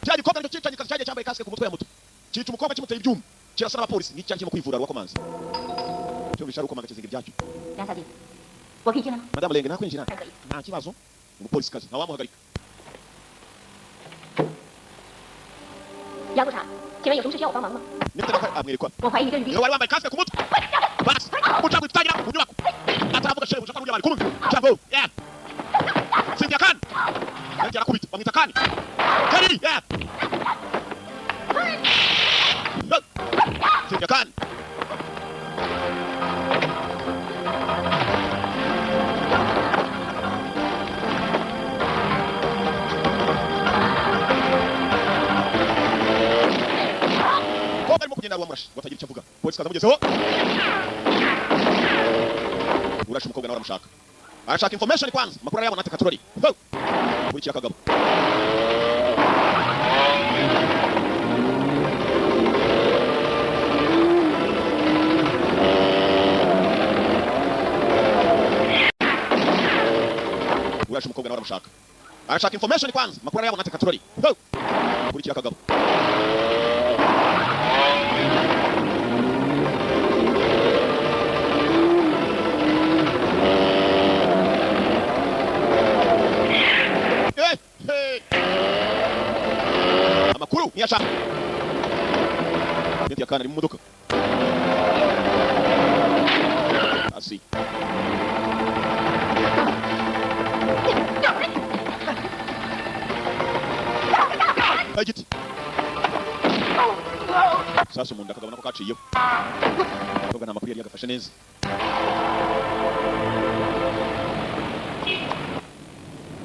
Cya gikobwa nicyo cyicanyi kazi cyagiye cyambaye kasike ku mutwe ya moto. Cyica umukobwa kimuteye ibyuma. Kirasa n'abapolisi nk'icyari kirimo kwivura rwakomanze. Cyumvisha rukomanga kizinga ibyacyo. 梁小姐，我可以进来吗？ Madamu Leng nakwinjira. 还可以。 Nta kibazo. Umupolisi kazi ntawamuhagarika. 杨部长，请问有什么事需要我帮忙吗？ Nibyo amwerekwa. 我怀疑你跟吕 Niwe wari wambaye kasike ku mutwe. Basi umucago utagira mu nyubako. Ataravuga shebuja ko bari kumwe. Jambo. Yeah. Cynthia Khan. Yagiye arakubita bamwita Khan. Kari. Yeah. Cynthia Khan. Ko barimo kugenda rwamurashi batagira icyo avuga. Polisi kaza amugezeho. Urashe umukobwa nawe aramushaka. Arashaka information kwanza. Makuru arayabona ati katurori. Ho! Kurikira akagabo. Urashe umukobwa nawe aramushaka. Arashaka information kwanza. Makuru arayabona ati katurori. Ho! Kurikira akagabo. Hey! Hey! Amakuru niyashaka. Cynthia Khan ari mu modoka. Asi. Igiti. Sasa umuntu akagabana ko kaciyeho. Umukobwa nta makuru yari yagafashe neza.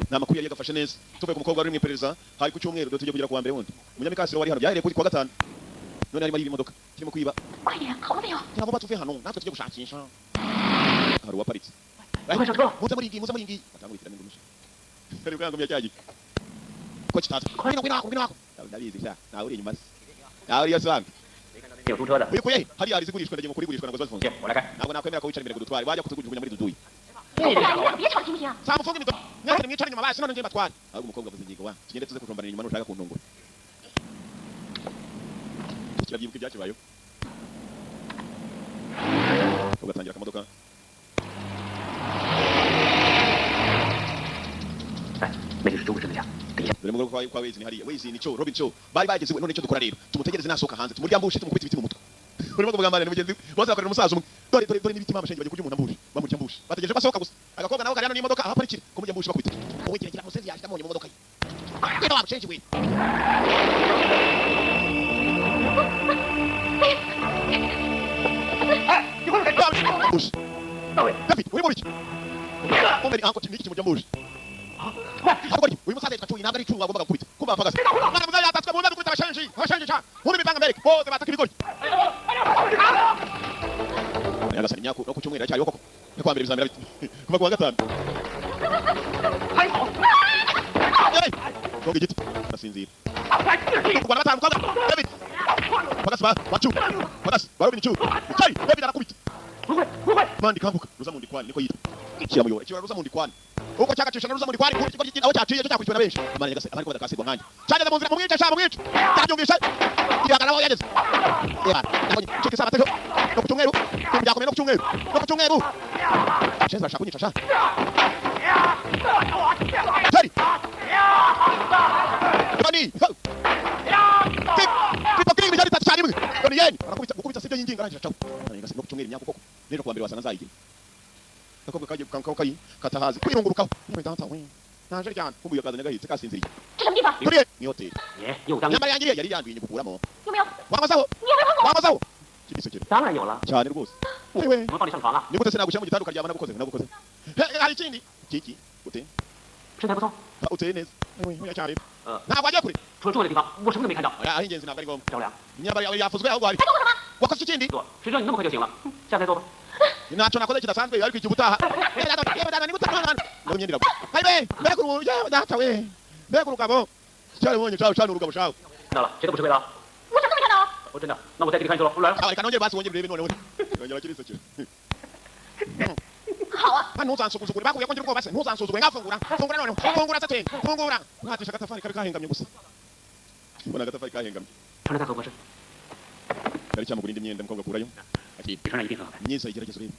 Nta makuru yari yagafashe neza. Tuvuye ku mukobwa wari mu iperereza, hari ku cyumweru dore tujye kugera ku wa mbere wundi. Umunyamikasiro wari hano byahereye kuri kuwa gatanu. None arimo ariba imodoka. Kirimo kwiba. 快点，好了没有？ Ntabwo batuve hano, natwe tujye gushakisha. Hari uwaparitse. 快上车！ Muze muri iyi, muze muri iyi. Batangurikira n'ingumisha. Kari bwangu cyagiye. Ko kitaza. Ngwino ngwino wako, ngwino wako. Ndabizi sha. Nawe uri inyuma se. Nawe uri yasanga. 没看到那有租车的， Uyikuye he? Hariya hari izigurishwa ndagiye mu kurigurishwa ntabwo zifunze. 姐，我来开。 Ntabwo nakwemera ko wicara imbere ngo dutware. Wajya kutujugunya muri duduyi. 你俩别吵行不行？ Samufunga imido. Mwese mwicare inyuma basi none ngiye mbatware. Ahubwo umukobwa avuze ingingo wa. Tugende tuze kujombanira inyuma nushaka kuntungura. Kirabyibuka ibyakibayeho. Ugatangira akamodoka. 哎，那就是周武生的家。等一下， Dore mu rugo kwa Wezi ni hariya. Wezi ni cyo Robin cyo. Bari bageze iwe none icyo dukora rero. Tumutegereze nasohoka hanze. Tumuryambushe tumukubite ibiti mu mutwe. Urimo kugambanira mugenzi we. Bose bakorera umusaza umwe. Dore dore dore n'ibiti mama shenge bagiye kurya umuntu ambushe. Bamurya ambushe. Bategereje ko asohoka gusa. Agakobwa nawe kari hano n'imodoka ahaparikira. Kumurya ambushe bakubita. Wowe gira gira musenzi yaje amubonye mu modoka ye. Ngwino wa mushenji we. 哎，你快点！ Ambushe. 大伟， David, uri muri iki? Kumbe ni uncle niki kimurya ambushe. 快！ Ahubwo uyu musaza yitwa Cuyi ntabwo ari Cuyi wagombaga gukubita. Kumva apagase. Mwana muzaza yatatswe mu gukubita abashenji. Abashenji cha. Muri mipanga mbere. Bose bataka ibigori. Nyagasani imyaka no ku cyumweru aracyariho koko. Ni kuwa mbere bizamera bite? Kuva kuwa gatanu. 还好， Hey! Gonga igiti. Ndasinzira. Kurwana batanu mukobwa. David. Pagasi ba bacu. Pagasi ba Robin Chu. Chari David arakubita. 不会，不会。 Mandi kanguka. Ruzamundi kwani niko yitwa. Kiramuyobora. Kibara Ruzamundi kwani. Uko cyagacisha na Ruzamundi kwani kuko aho cyaciye cyo cyakurikiwe na benshi. Amana nyagasani abari ko badakasirwa nkanjye. Cyageze mu nzira mumwice sha mumwice. Cyabyumvishe. Iragana aho yageze. Eba, nabonye cika isabato ejo. No ku cyumweru. Byakomeye no ku cyumweru. No ku cyumweru. Shenzi barashaka kunyica sha. Chari. Doni. Triple king bijari tatu cyane. Doni yen. Arakubita gukubita sibyo yinginga arangije acaho. Amana nyagasani no ku cyumweru imyaka koko. Rero kuwa mbere wasanga nzayigira. Akobwa kagiye kankaho kayi katahazi kwirungurukaho. Mwe data we. Naje ryana. Kumbuye kazanye gahitse kasinziriye. 这什么地方？ Turiye ni hoteli. 你又当 Imyambaro yanjye yari yanduye nyigukuramo. 有没有？ Wankozaho. 你有没有碰过我？ Wankozaho. Kigisekere. 当然有了， Cyane rwose. Wewe. 怎么帮你上床了？ Nigute se nagushyira mu gitanda ukaryama nagukoze nagukoze. He, hari ikindi. Kiki. Ute. 身材不错， Ha, uteye neza. Wewe uracyari. 呃， Ntabwo wagiye kure. 除了住的地方，我什么都没看到。 Oya, aho ingenzi ntabwo ari ngombwa. 赵良， Imyambaro yawe yafuzwe ahubwo hari. 还动我什么？ Wakoze iki kindi? 做，谁知道你那么快就醒了？下次再做吧。 Ntacyo nakoze kidasanzwe ariko igihe ubutaha. Yewe data, yewe data, nigute mwana. Ngo imyenda iragwa. Hayibe, mbega ubu, yewe data we. Mbega urugabo. Cyarabonye cyawe cyane urugabo shawe. 看到了，谁都不吃亏的。 我什么都没看到。 我真的，那我再给你看一次了。来， Aho reka nongere basi wongere urebe noneho. Yongera kirisekera. 好啊， Ntuzansuzugure, bakubwiye ko ngira ubwoba se? Ntuzansuzugure. Ngafungura, fungura noneho, fungura se, fungura. Mwatisha agatafari kari kahengamye gusa, mbona agatafari kahengamye. 穿着它合不合适？ Cyari cyamugura indi myenda, umukobwa akurayo akira. 你穿上一定很好看。 Myiza, igerageza urebe.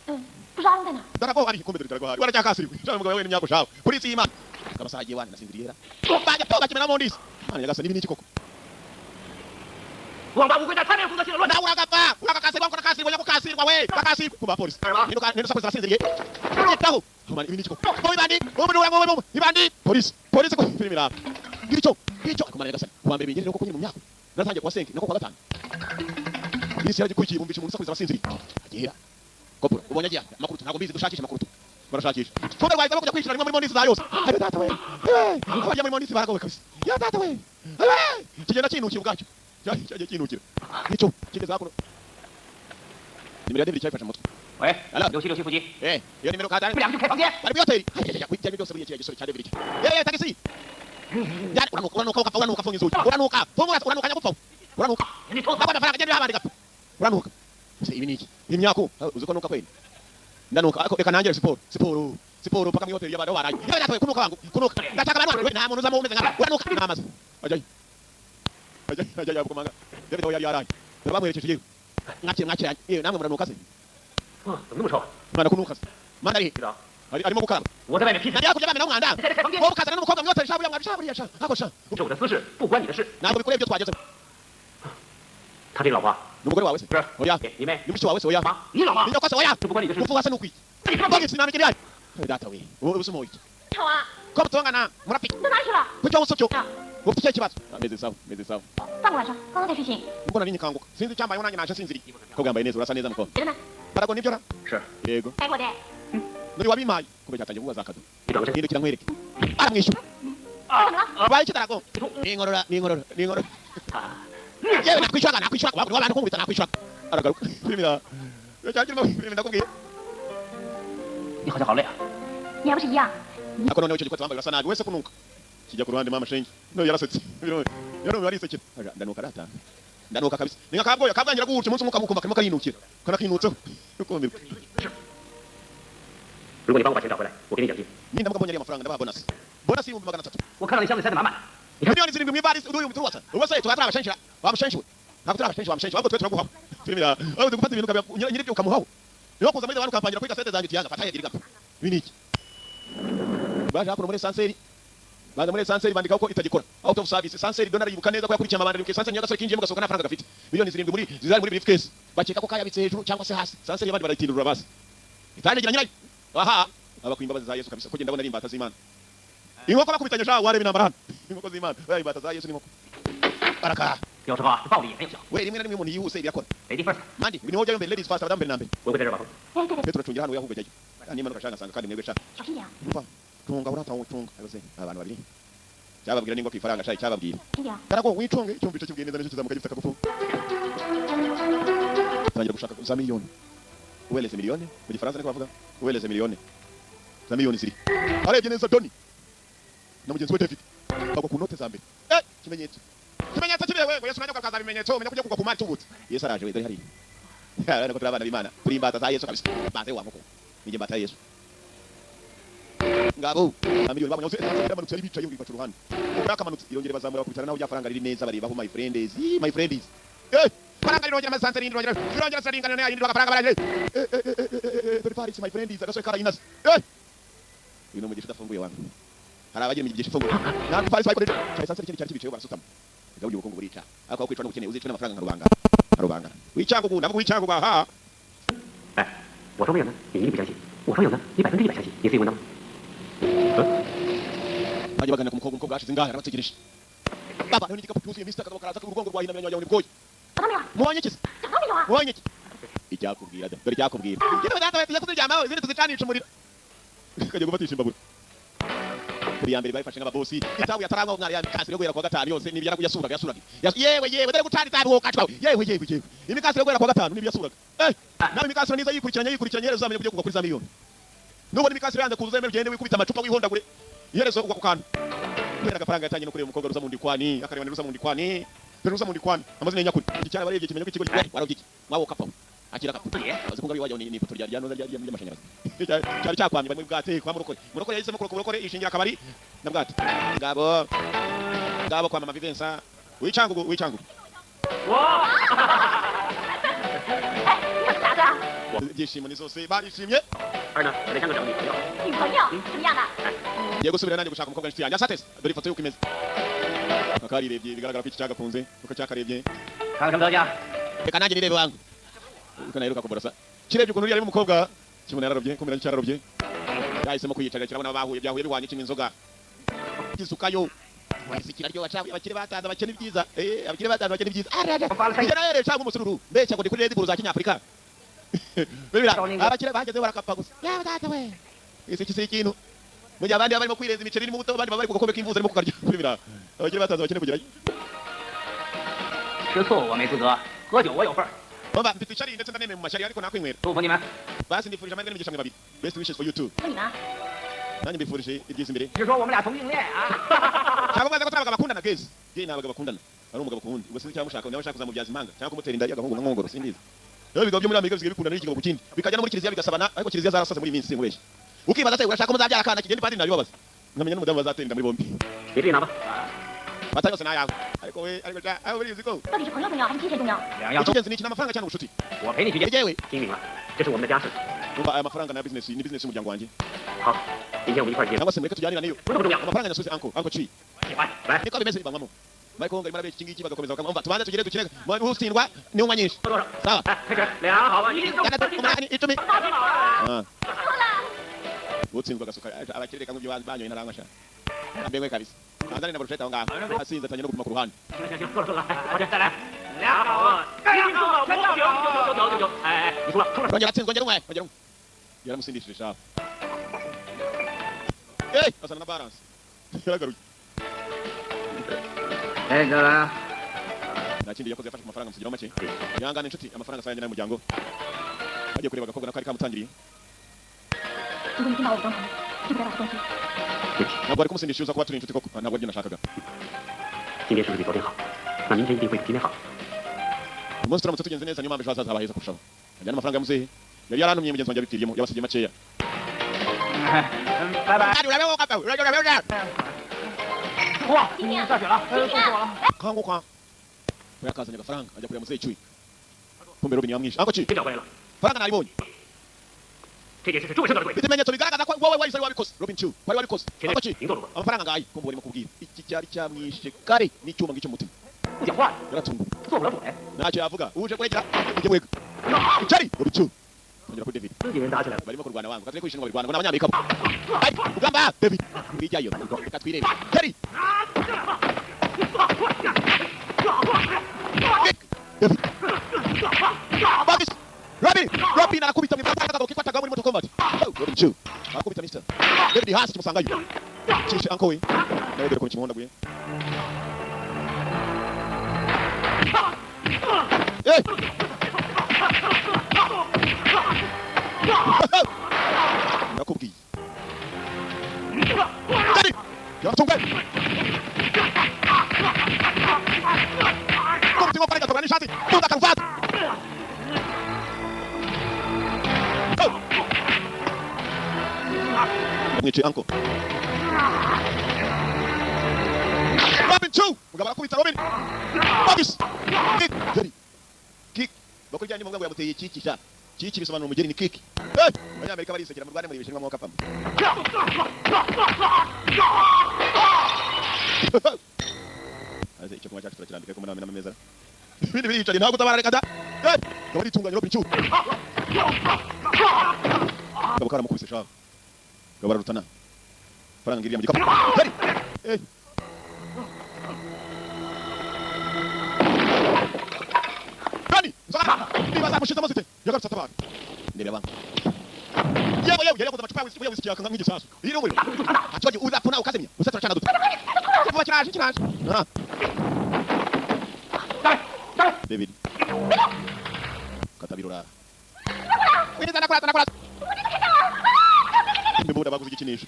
嗯，不知道阿龙在哪？ Darago ari kumbe, dore darago hari waracyakasiriwe cyangwa umugabo we n'imyaka shawe kuri isi y'Imana akabasagiye wana nasinziriye era bajya po bakimena mu ndisi. Mana nyagasani, ibi ni iki koko? 王八乌龟在太面负责性的乱 Nawe uragapfa, uragakasirwa, urakasirwa, nyakukasirwa we, bakasirwa ku bapolisi. Ninuka ninuka sakuza asinziriye yitaho. Mana, ibi ni iki koko? Ngo ibandi ubu ubu ibandi polisi polisi ko filimi iraba ngicyo ngicyo. Ariko Mana nyagasani, kuwa mbere bingerere koko nyine mu myaka natangiye kuwa senke nako kuwa gatanu bisi yaragikurikiye, bumvisha umuntu usakuza abasinziriye agihera kopura ubonye agiye amakuru ntabwo mbizi, dushakisha amakuru tu barashakisha kumbe rwahitamo kujya kwishyura rimwe muri monisi za yose. Ayo data we, abajya muri monisi baragowe kabisa. Ya data we, kigenda kinukira ubwacyo, cyagiye kinukira nicyo kigeze hakuno. Nimero ya David cyayifashe mu mutwe. 喂， Hello. 676副机， Eh, iyo nimero kadari. 你们两个就开房间。 Bari muri hoteli ibyo byose buriya kiriya gisore cya David. Yewe tagisi yani, uranuka, uranuka ugapfa, uranuka, funga inzugi, uranuka, fungura, uranuka nyagupfa, uranuka. 人家抽死 Ntabwo amafaranga agenda abandi gapfa, uranuka. Ese ibi ni iki imyaku? Uzi ko nuka kweli? Ndanuka, ariko reka nangire siporo, siporo, siporo paka muri hoteli y'abantu baraye. Yewe data we, kunuka wangu, kunuka ndashaka abantu we, nta muntu uzamo umeze nka uranuka namaze ajyayo ajyayo ajyayo abukomanga. David aho yari yaraye bamwerekeje. Yewe mwakire, mwakire. Yewe namwe muranuka se? 哇，怎么那么臭？ Mwana kunuka se mana ari 局长， ari arimo gukaraba. 我在外面批评， Nari yakujya bamena umwanda. 你在这开房间， Wowe ukazana n'umukobwa muri hoteli shabu ya shabu ya sha ako sha. 是我的私事，不关你的事。 Ntabwo bikureba ibyo twagezeho. 他这个老婆 Ni umugore wawe se? 是 Oya. 你妹， Ni mushiki wawe se? Oya. 妈，你老妈 Ni nyoko se? Oya. 这不关你的事。 Umufu wase nukwiye 你他妈 mbona sinamenya iriya. Data we, ubu ubu umuye. 吵啊！ Ko mutongana murapfa? 你到哪里去了？ Kuki wowe usubyo 啊， ufite ikihe kibazo? Ameze sawa, meze sawa. 半个晚上，刚刚才睡醒。 Mbona nari nyikanguka, sinzi icyambayeho, nanjye naje nsinziriye. Ko bwambaye neza, urasa neza mukobwa. 别的呢？ Barago nibyo ra? 是 Yego. 该过的。 Nuri wabimpaye kumbe cyatangiye kubaza akado. 你转个身。 Hindukira nkwereke, aramwishyura. 怎么了？ Ubaye iki darago? N'inkorora, n'inkorora, n'inkorora. 啊， Yewe nakwishyuraga, nakwishyuraga wabona abantu kunkubita, nakwishyuraga. Aragaruka filimi cyangwa filimi ndakubwiye. 你好像好累啊。 你还不是一样？ Ako noneho icyo gikote wambaye urasa nabi wese kunuka kijya ku ruhande. Mama shenge no yarasetse yarumiwe, arisekera. Aja, ndanuka rata, ndanuka kabisa, ni nka kabwoya kabwangira guhutse umunsi umwe ukamukumva karimo karinukira kanakinutseho ukumirwa. 如果你帮我把钱找回来，我给你奖金。 Nindamuka mbonye ariya mafaranga, ndabaha bonus, bonus 300,000. 我看到你箱子塞得满满的，你看 7,000 mu ivarisi uduye umuturuwatsa ubwo se tukaba turabashenshira wamushenshi we? Ntabwo turabashenshi wamushenshi, ahubwo twe turaguhaho filimi ya aho gufata ibintu ukabya nyiribyo ukamuhaho. Niho kuza muri abantu ukampangira kuri kasete zanjye utiyanga fata ebyiri gapfa. Ibi ni iki? Baje hakuno muri esanseri, baza muri esanseri bandikaho ko itagikora, out of service. Esanseri donara yibuka neza ko yakurikiye amabanda, yibuka esanseri nyagasore kinjiyemo gasohoka nta faranga gafite. 7,000 muri zizari muri briefcase, bakeka ko kayabitse hejuru cyangwa se hasi. Esanseri abandi barayitindurura basi itangira nyirayo. Aha abakuye imbabazi za Yesu kabisa, ko ndabona ari imbata z'Imana. Inkoko bakubitanye sha, wareba intambara hano, inkoko z'Imana oya, imbata za Yesu n'inkoko baraka. 有时候啊，这暴力也很有效。 We rimwe na rimwe umuntu yihuse birakora. Lady first， Mandi niho ujyayo mbere, ladies first, abadamu mbere na mbere. 我会在这儿把风。 哎，对对， Twe turacungira hano, ahubwo ujyayo nimanuka shanga nsanga kandi mwebwe sha. 小心点啊， Umva, cunga urata, cunga ayoze abantu babiri cyababwira ningwa ku ifaranga shayi cyababwira. 轻点啊。 Karago wicunge, icyumba cyo kibwiye neza nicyo kizamuka gifite akagufu. Tangira gushaka za miliyoni uweleze miliyoni mu gifaransa niko bavuga uweleze miliyoni. Za miliyoni ziri arebye neza, Doni na mugenzi we David bagwa ku note za mbere. Eh, ikimenyetso, ikimenyetso kibihe we. Yesu nanjye ukaza ibimenyetso umenya kujya kugwa ku mari tubutse. Yesu araje we, dore hariya. Urabona ko turi abana b'Imana, turi imbata za Yesu kabisa. Baze wa nkoko nijye imbata ya Yesu ngabo za miliyoni babonye aho yaramanutse, yari bicaye ngo ibaca uruhande ubwo yakamanutse irongera bazamura bakubitana naho rya faranga riri neza. Barebaho, my friends, my friends, eh, faranga rirongera amasanse rindi rongera rirongera saringana nayo yindi bagafaranga baraje. Eh eh eh eh eh, dore Paris, my friends, agasore karayinaze. Eh, uyu ni umugisha udafunguye wangu, hari abagira imigisha ifunguye. Ntabwo Paris bayikoresha cyane esanse ikindi cyari kibicayeho barasutama. Gaburyo ubukungu burica, ariko aho kwicwa n'ubukene uzicwe n'amafaranga nka rubanga, nka rubanga wicyangugu, ndavuga wicyangugu aha. 哎，我说没有呢，你一定不相信；我说有呢，你100%相信。你自己闻到吗？ Bajya bagana ku mukobwa, umukobwa hashize ingahe arabategereje. Baba hariho n'igikapu cyuzuye Mr. Kagabo karaza urugongo rwahinamye wagira ngo ni bwoya. 找到没有？ Mubonye iki se? 找到没有啊？ Mubonye iki? Icyakubwira da, dore icyakubwira. Yewe data we, tujya kuziryamaho izindi tuzicanisha umuriro kajya gufatisha imbabura. Kuri ya mbere bayifashe nk'ababosi itabu yataranywa umwari ya mikasire yo guhera kuwa gatanu yose nibi yasuraga yasuraga yewe yewe dore gucana itabi wowe kacwa yewe yewe yewe imikasire yo guhera kuwa gatanu nibi yasuraga. Eh, nawe imikasire niza yikurikiranya yikurikiranya, iherezo uzamenya kujya kugwa kuri za miliyoni. Nubona imikasire yanze kuza, uzemere ugende wikubita amacupa wihondagure, iherezo ugwa ku kantu kubera agafaranga yatangiye no kureba umukobwa ruza mu ndikwani, akareba ruza mu ndikwani, dore ruza mu ndikwani amazina y'inyakuri. Iki cyarabarebye kimenya ko ikigo warobye iki mwawo kapfa Akira kapu azi ko ngabi wajya ni ipoto rya noza ry'amashanyarazi cyari cyakwamye bari muri bwate kwa murokore. Murokore yahisemo kuroka murokore ishingira akabari na bwate ngabo ngabo kwa mama Vivensa wichangugu wichangugu. Ibyishimo ni zose barishimye. Ngiye gusubira nanjye gushaka umukobwa w'inshuti yanjye asatese dore ifoto y'uko imeze. Akarirebye bigaragara ko iki cyagakunze uko cyakarebye. Reka nanjye nirebe wangu uko naheruka kuborosa. Kirebye ukuntu uriya ari umukobwa kimwe yararobye kumira cyararobye. Yahisemo kwiyicarira kirabona bahuye byahuye bihwanye kimwe inzoga gisukayo. Wese kiraryo bacabuye abakire batanze abakene ibyiza abakire batanze abakene ibyiza. Arara cyangwa umusururu mbese ngo ndi kuri Red Bull za Kinyafurika. Bibira abakire bageze barakapa gusa. Yaba data we. Ese kisi ikintu. Mu gihe abandi barimo kwireza imiceri n'imbuto abandi bari ku gakombe k'imvuzo arimo kukarya. Bibira abakire batanze abakene kugerayo. Baba mfite ishari ndetse ndanemeye mu mashyari ariko nakwinywera. Basi ndifurije amahirwe n'imigisha mwe babiri. Best wishes for you too. Nanjye mbifurije ibyiza imbere. Ntabwo baza ko turi abagabo bakundana gezi. Gezi ni abagabo bakundana. Ari umugabo ku wundi. Ubwo sinzi cyangwa mushaka nawe ashaka kuzamubyaza impanga cyangwa kumutera inda y'agahungu na nkongoro sindizi. Rero ibigabo byo muri Amerika bisigaye bikundana n'ikigabo ku kindi. Bikajya no muri kiliziya bigasabana ariko kiliziya zarasaze muri iyi minsi sinkubeshye. Ukibaza se urashaka ko muzabyara akana kigenda padiri nabibabaza. Nkamenya n'umudamu bazatera inda muri bombi. Bata yose nayawe. Ariko we ariko ja aho burizi ko. Icy'ingenzi ni iki n'amafaranga cyangwa ubucuti? Yewe. Numva aya mafaranga na business ni business y'umuryango wanjye. Cyangwa se mureke tujyanira niyo. Amafaranga nyasubize uncle, uncle Chi. Niko bimeze banywamo. Michael ngo arimo iki ngiki bagakomeza bakamva tubanze tugere dukire usindwa ni unywa nyinshi. Sawa. 8 10. Utsindwa agasuka abakire reka ngibyo banyoye ntaranywa sha. Ambengwe kabisa. Anzani na burusheta aho ngaho. Asinze atanye no gupima ku ruhande. Ongera atsinzwe ongera umwe ongera umwe. Yaramusindishije sha. Eh, azana na balance. Yaragaruye. Nta kindi yakoze yafashe amafaranga amusugiraho make. Yangana inshuti amafaranga asangiye n'umuryango. Agiye kureba agakobwa nako kari kamutangiriye. Ntabwo ari kumusindisha uza kuba turi inshuti koko ntabwo aribyo nashakaga. Umunsi turamutse tugenze neza niyo mpamvu ejo hazaza haba heza kurushaho. Ajyana amafaranga yamuzehe. Yari yarantumye mugenzi wanjye yabipfiriyemo yabasigiye makeya. Kanguka. Yakazanye agafaranga ajya kureba muzehe Cyuyi. Kumbe Robin yamwishe. Anko Chi. Faranga naribonye. Ibimenyetso bigaragaza ko wowe wahise wabikoze. Robin Chu, wari wabikoze. Anko Chi. Amafaranga ngayi kumbe urimo kubwira. Iki cyari cyamwishe kare n'icyuma ngicyo mutima. Yaratunguwe. Ntacyo yavuga. Uje kuregera ujye wega. Cyari Robin Chu. Kongera kuri David. Barimo kurwana wangu. Katari kwishinwa birwana ngo n'abanyamerika. Ai, ugamba David. Bijyayo. Reka twirebe. Cyari. David. Babis. Robin, Robin arakubita mwifata akagabo kikwataga muri Mortal Kombat. Robin Chu. Arakubita Mr. David hasi kimusangayo. Kishe uncle we. Nawe dore ko kimuhondaguye. Eh! Nakubwiye. Daddy! Yatunga. Kumtingo pale gatobana n'ishati. Tunda karuvati. Mwice uncle. Robin Chu! Mugabo arakubita Robin. Babis. Kick. Jerry. Kick. Bakujyanye mu ngango yamuteye kiki sha. Kiki bisobanura umugeri ni kick. Eh! Abanyamerika barisekera mu Rwanda muri ibishinwa mwaka pam. Aze icyo kunywa cyacu turakirambika ko munamena ameza. Ibindi biricari ntabwo utabara reka da. Eh! Gabo ritunganye Robin Chu. Gabo karamukubise sha. Gabo ararutana. Faranga ngiriya mu gikapu. Jerry. Eh! Rani! Nzoga! Niba zamushizemo zite. Yagarutse atabara. Ndebe abantu. Yewe yewe yari yakoze amacupa ya whisky yakanga nk'igisasu. Iri umuriro. Abaturage uzapfuna ukazimya. Usa turacana dute. Vuba kiraje kiraje. Ah. David. Katabirora. Winza nakora nakora. Imbunda baguze igikinisho.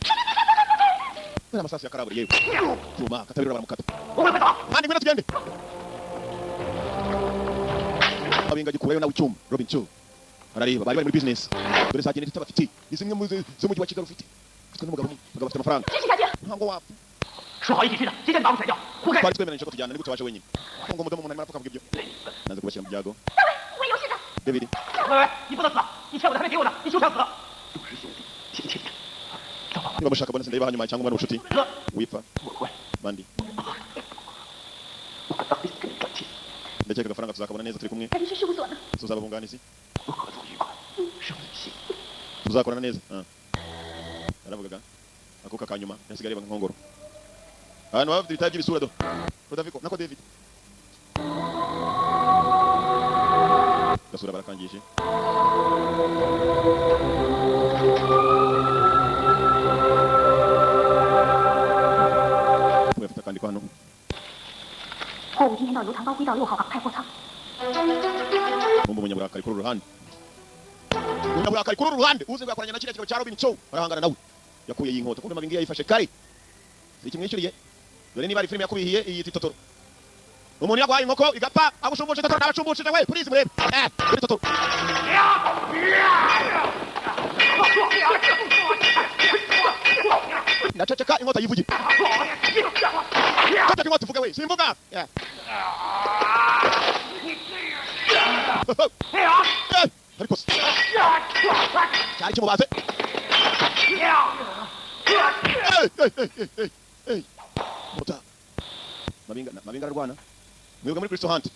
Nari amasasu ya karaburi yewe. Cyuma katabirora baramukata. Kandi ngwino tugende. Abinga gikurayo nawe icyuma. Robin Chu. Arareba bari bari muri business. Dore za generator bafite. Ni zimwe mu z'umujyi wa Kigali ufite. Ufite n'umugabo umwe, umugabo afite amafaranga. 支持下去。 Ntabwo wapfa. 说好一起去的，今天你把我们甩掉，活该！ Twari twemeranyije ko tujyana, ni gute waje wenyine? Ngo umudamu umuntu arimo arapfa akavuga ibyo. Nanze kubashyira mu byago. 大卫，我有事的。 David, 喂喂，你不能死啊！你欠我的还没给我呢，你休想死！都是兄弟，亲亲的，走吧， niba mushaka bonus ndayibaha nyuma cyangwa umubare ubucuti. 哥， Wipfa 我乖， bandi. 我可当面跟你道歉， Ndakeka agafaranga tuzakabona neza turi kumwe. 在律师事务所呢。 Tuzaba abunganizi. 我合作愉快，生意兴。 Tuzakorana neza. Ah. Yaravugaga akuka kanyuma yasigaye areba nkongoro. Ahantu baba bafite ibitabo by'ibisura do. Rodaviko nako David. Gasura barakangije. We afite akandiko hano. 货物今天到油塘高规道6号港派货仓。 Kumva umunyaburakari kuri uru ruhande. Umunyaburakari kuri uru ruhande uzi ngo yakoranye na kiriya kigabo cya Robin Chow arahangana nawe. Yakuye iyi nkota kumbe mabingi yayifashe kare. Ikimwishyuriye. Dore niba ari filime yakubihiye iyi yitwa Totoro. Umuntu yaguhaye inkoko igapfa agushumbusha Totoro nabashumbushe we please murebe. Dore Totoro. Ndaceceka inkota yivugira. Ceceka inkota ivuge we simvuga. Ariko se cyari kimubaze. Hey, hey, hey, hey, hey. Mota. Mabinga mabinga ararwana. Mwibuka muri Crystal Hunt.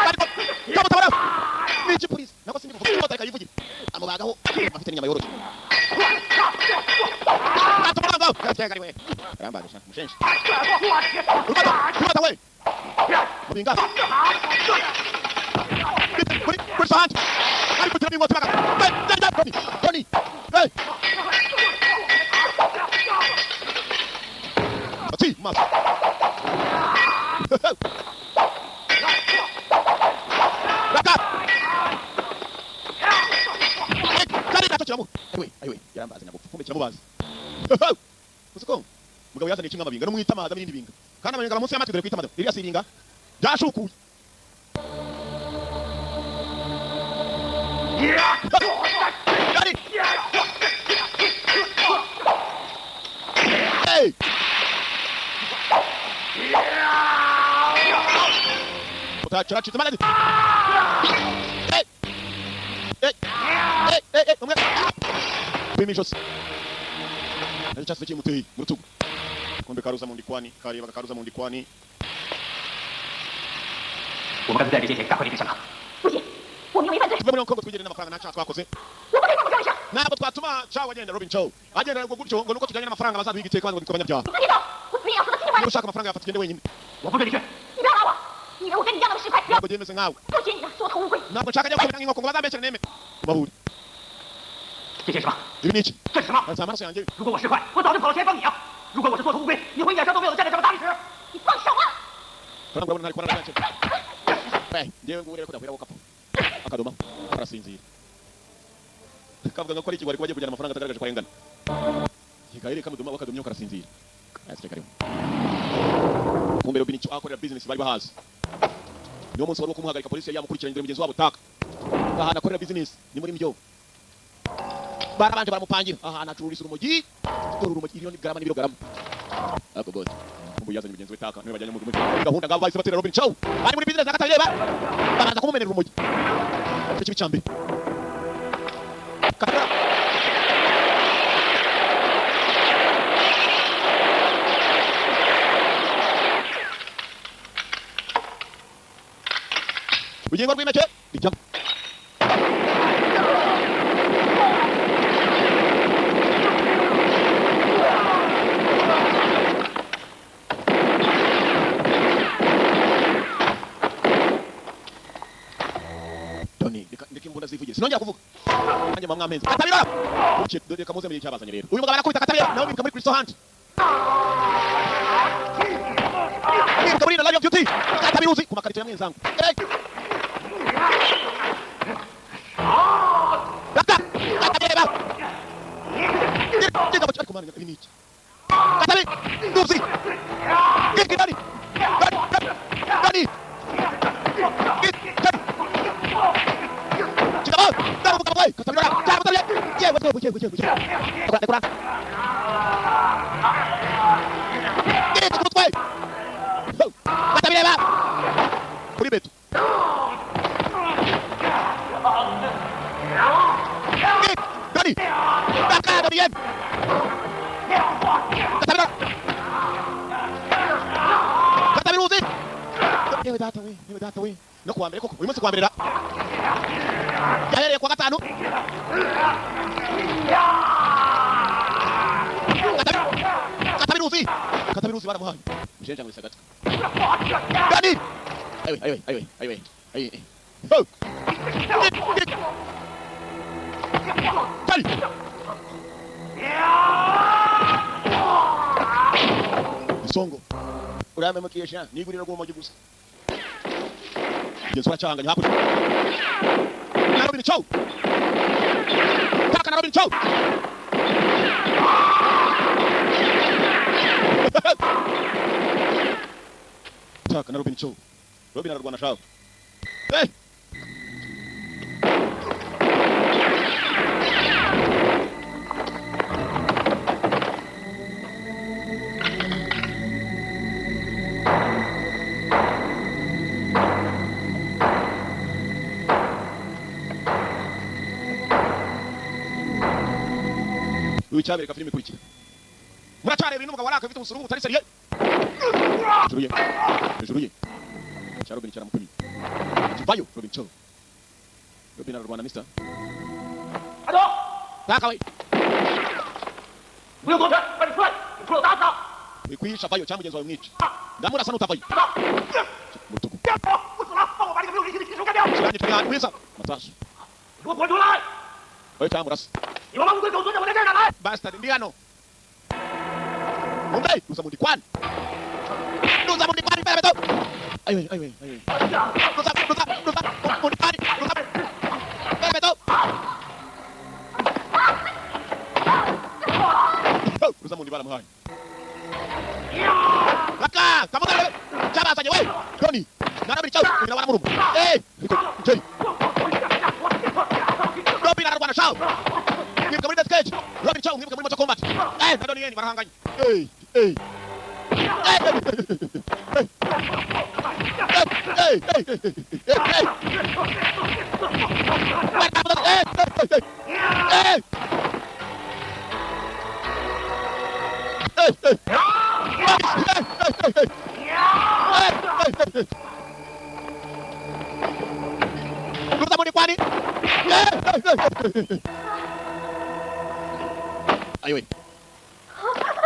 Ariko kamutabara. Niki police. Nako sindi kuvuga inkota ikayivugira. Amubagaho afite n'inyama yoroshye. Atumuranga. Cyangwa we. Arambaje sha mushenshi. Urubata, urubata we. Mabinga. Kuri Crystal Hunt. Ariko tiramo inkota baga. Hey, Tony. Tony. Hey. Ati, maso. Raka. Kari gato kiramu. Ayiwe, ayiwe, yarambaze nyagupfa. Kumbe kiramubaza. Uzi ko mugabo yazaniye kimwe amabinga no mwitama hazamo irindi binga. Kandi amabinga munsi y'amatwi dore kwitama. Iriya si ibinga. Byashukuye. Yari. Hey! Utacuracitse amaraso. Hey! Hey! Hey! Hey! Hey! Umwe. Pima ijosi. Nacyo cyasize kimuteye mu rutugu. Kumbe karuza mu ndikwani, kareba karuza mu ndikwani. 我们干脆带着这些钱赶快离开香港。 不行，我们又没犯罪， Tuve muri Hong Kong twigire n'amafaranga nta cyaha twakoze. 我不可以放过张医生。 Ntabwo twatuma Chow agenda Robin Chow. Agenda ngo gutyo ngo nuko tujyanye n'amafaranga bazaduha igiteka ngo twe abanyabyaha. 你自己走，我死也要死的清清白 Niba 白。 ushaka amafaranga yafata ugende wenyine. 我不跟你去， 你不要拉我，你以为我跟你一样那么市侩？不要 Ntabwo byemeze nkawe. 不许你的缩头乌龟！ Ntabwo nshaka njya gukubita nk'inkoko ngo bazambeshyere neme. Maburi. 这些什么？ Ibi ni iki? 这是什么？ Nta amaraso yanjye. 如果我市侩，我早就跑到前帮你啊！如果我是缩头乌龟，你会一点事都没有的站在这么大历史。 你放手啊！ Urabona urabona ntari kubona ntacyo. Eh, njyewe ngubu rero ko ndahwera gukapa. Akadoma arasinzira. Kavuga ko ari ikigwari kuba agiye kujyana amafaranga atagaragaje ko arengana. Kigahire kamuduma wakadumye karasinzira. Ese karimo. Kumbe Robin icyo akorera business bari bahazi. Niwo munsi wari wo kumuhagarika polisi yari yamukurikiranye dore mugenzi wabo taka. Ahantu akorera business ni muri mbyo. Barabanje baramupangira ahantu acururiza urumogi. Dore urumogi iriyo ni garama n'ibiro garama. Ako god. Kumbe yazanye mugenzi we taka niwe bajyanye mu muri gahunda ngabo bahise batera Robin Chow. Ari muri business akatabireba. Babanza kumumenera urumogi. Icyo kibi cyambere. Katara. Urugingo rw'impeke rijyamo. Tony, reka ndeke imbunda zivugire. Sinongera kuvuga. Nanjye mba mwamenze. Katabira! Uke, dore reka muze mu gihe cyabazanye rero. Uyu mugabo arakubita Katabira, nawe biruka muri Crystal Hunt. Biruka muri Line of Duty. Katabira uzi ku makarito ya mwenzangu. Hey! Raka! Katabira! Genda ariko mana ibi ni iki? Katabira! Nduzi! Genda Dani! Dani! Dani! Genda! Buke buke buke. Rekura, rekura. Genda ku mutwe. Batabireba. Kuri beto. Dani. Baka Dani Yen. Katabira. Katabiruzi. Yewe data we, yewe data we. No kuwa mbere koko, uyu munsi kuwa mbere ra. Yahereye kuwa gatanu. Katabiruzi. Katabiruzi baramuhaye. Mushenja ngo isagatwe. Dani. Ayiwe, ayiwe, ayiwe, ayiwe. Ayiwe. Ho. Dani. Isongo. Uramemukisha nigurira rw'umogi gusa. Yesu aracanganya hakurya. Na Robin Chow. Taka na Robin Chow. Taka na Robin Chow. Robin ararwana shaw. Hey! Ucyabereka filime ikurikira. Muracareba ibintu umugabo waraka afite ubusurubu butari seriye. Hejuru ye. Hejuru ye. Cya Robin cyaramupimye. Kivayo Robin Chow. Robin ararwana mister. 阿东， Taka we. 不用多拳，快点出来！你出来我打死他！ Wikwihisha vayo cyangwa mugenzi wawe mwice. Ndamurasa nutavayo. 打！ Mutugu. 我死了，帮我把这个没有人性的禽兽干掉！你 Kiranye turi mwiza. Masasu. 给我滚出来！ Oyo cyamurasa. 你王八乌龟狗孙子，我在这儿呢，来！ Bastard ndi hano. Mumbe, nuza mundi kwani. Nuza mundi kwani mbere beto. Ayiwe, ayiwe, ayiwe. Nuza, nuza, nuza mundi kwani. Nuza. Mbere beto. Nuza mundi baramuhaye. Raka, kamugare. Cyabazanye we. Doni. Narabiri cyawe, kugira baramuruma. Eh, ariko Jerry. Robin ararwana shaw. Mwibuka muri Death Cage. Robin Chow mwibuka muri Mortal Kombat. Eh, na Donnie Yen barahanganye. Eh, eh. Eh, eh. Eh, eh, eh, eh. Eh, eh, eh. Eh, eh. Eh, eh. Ruza muri kwani. Eh, eh, eh. Ayiwe.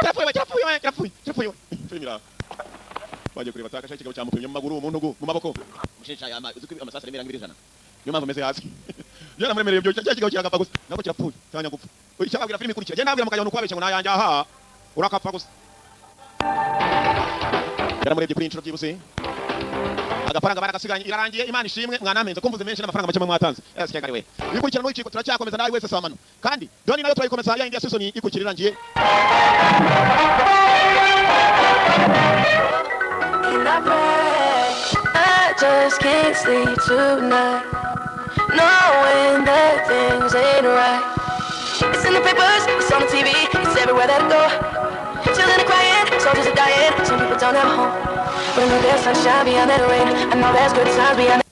Kirapfuye we, kirapfuye we, kirapfuye, kirapfuye we. Filime iraha. Bagiye kureba taka ikigabo cyamupimye mu maguru, mu ntugu, mu maboko. Umushinja yama, uzi ko amasasu aremera nk'ibiro 100. Niyo mpamvu meze hasi. Byaramuremereye ibyo cya kigabo kiragapfa gusa. Nako kirapfuye, cyanya gupfa. Icyababwira filime ikurikira. Genda nabwira mukajya nuko abeshya ngo nayanjye aha. Urakapfa gusa. Yaramurebye kuri inshuro byibuse. Agafaranga baragasiganye irarangiye. Imana ishimwe mwanamenze ko mvuze menshi n'amafaranga make mwatanze. Ese cyangwa we. Ikurikira n'urukiko turacyakomeza nawe wese samano. Kandi Doni nayo turayikomeza ya India season ikurikira irangiye. And I pray I just can't sleep tonight, knowing that things ain't right. It's in the papers, it's on the TV, it's everywhere that I go. Children are crying, soldiers are dying, some people don't have a home. But I know there's sunshine beyond that rain, I know there's good times beyond that.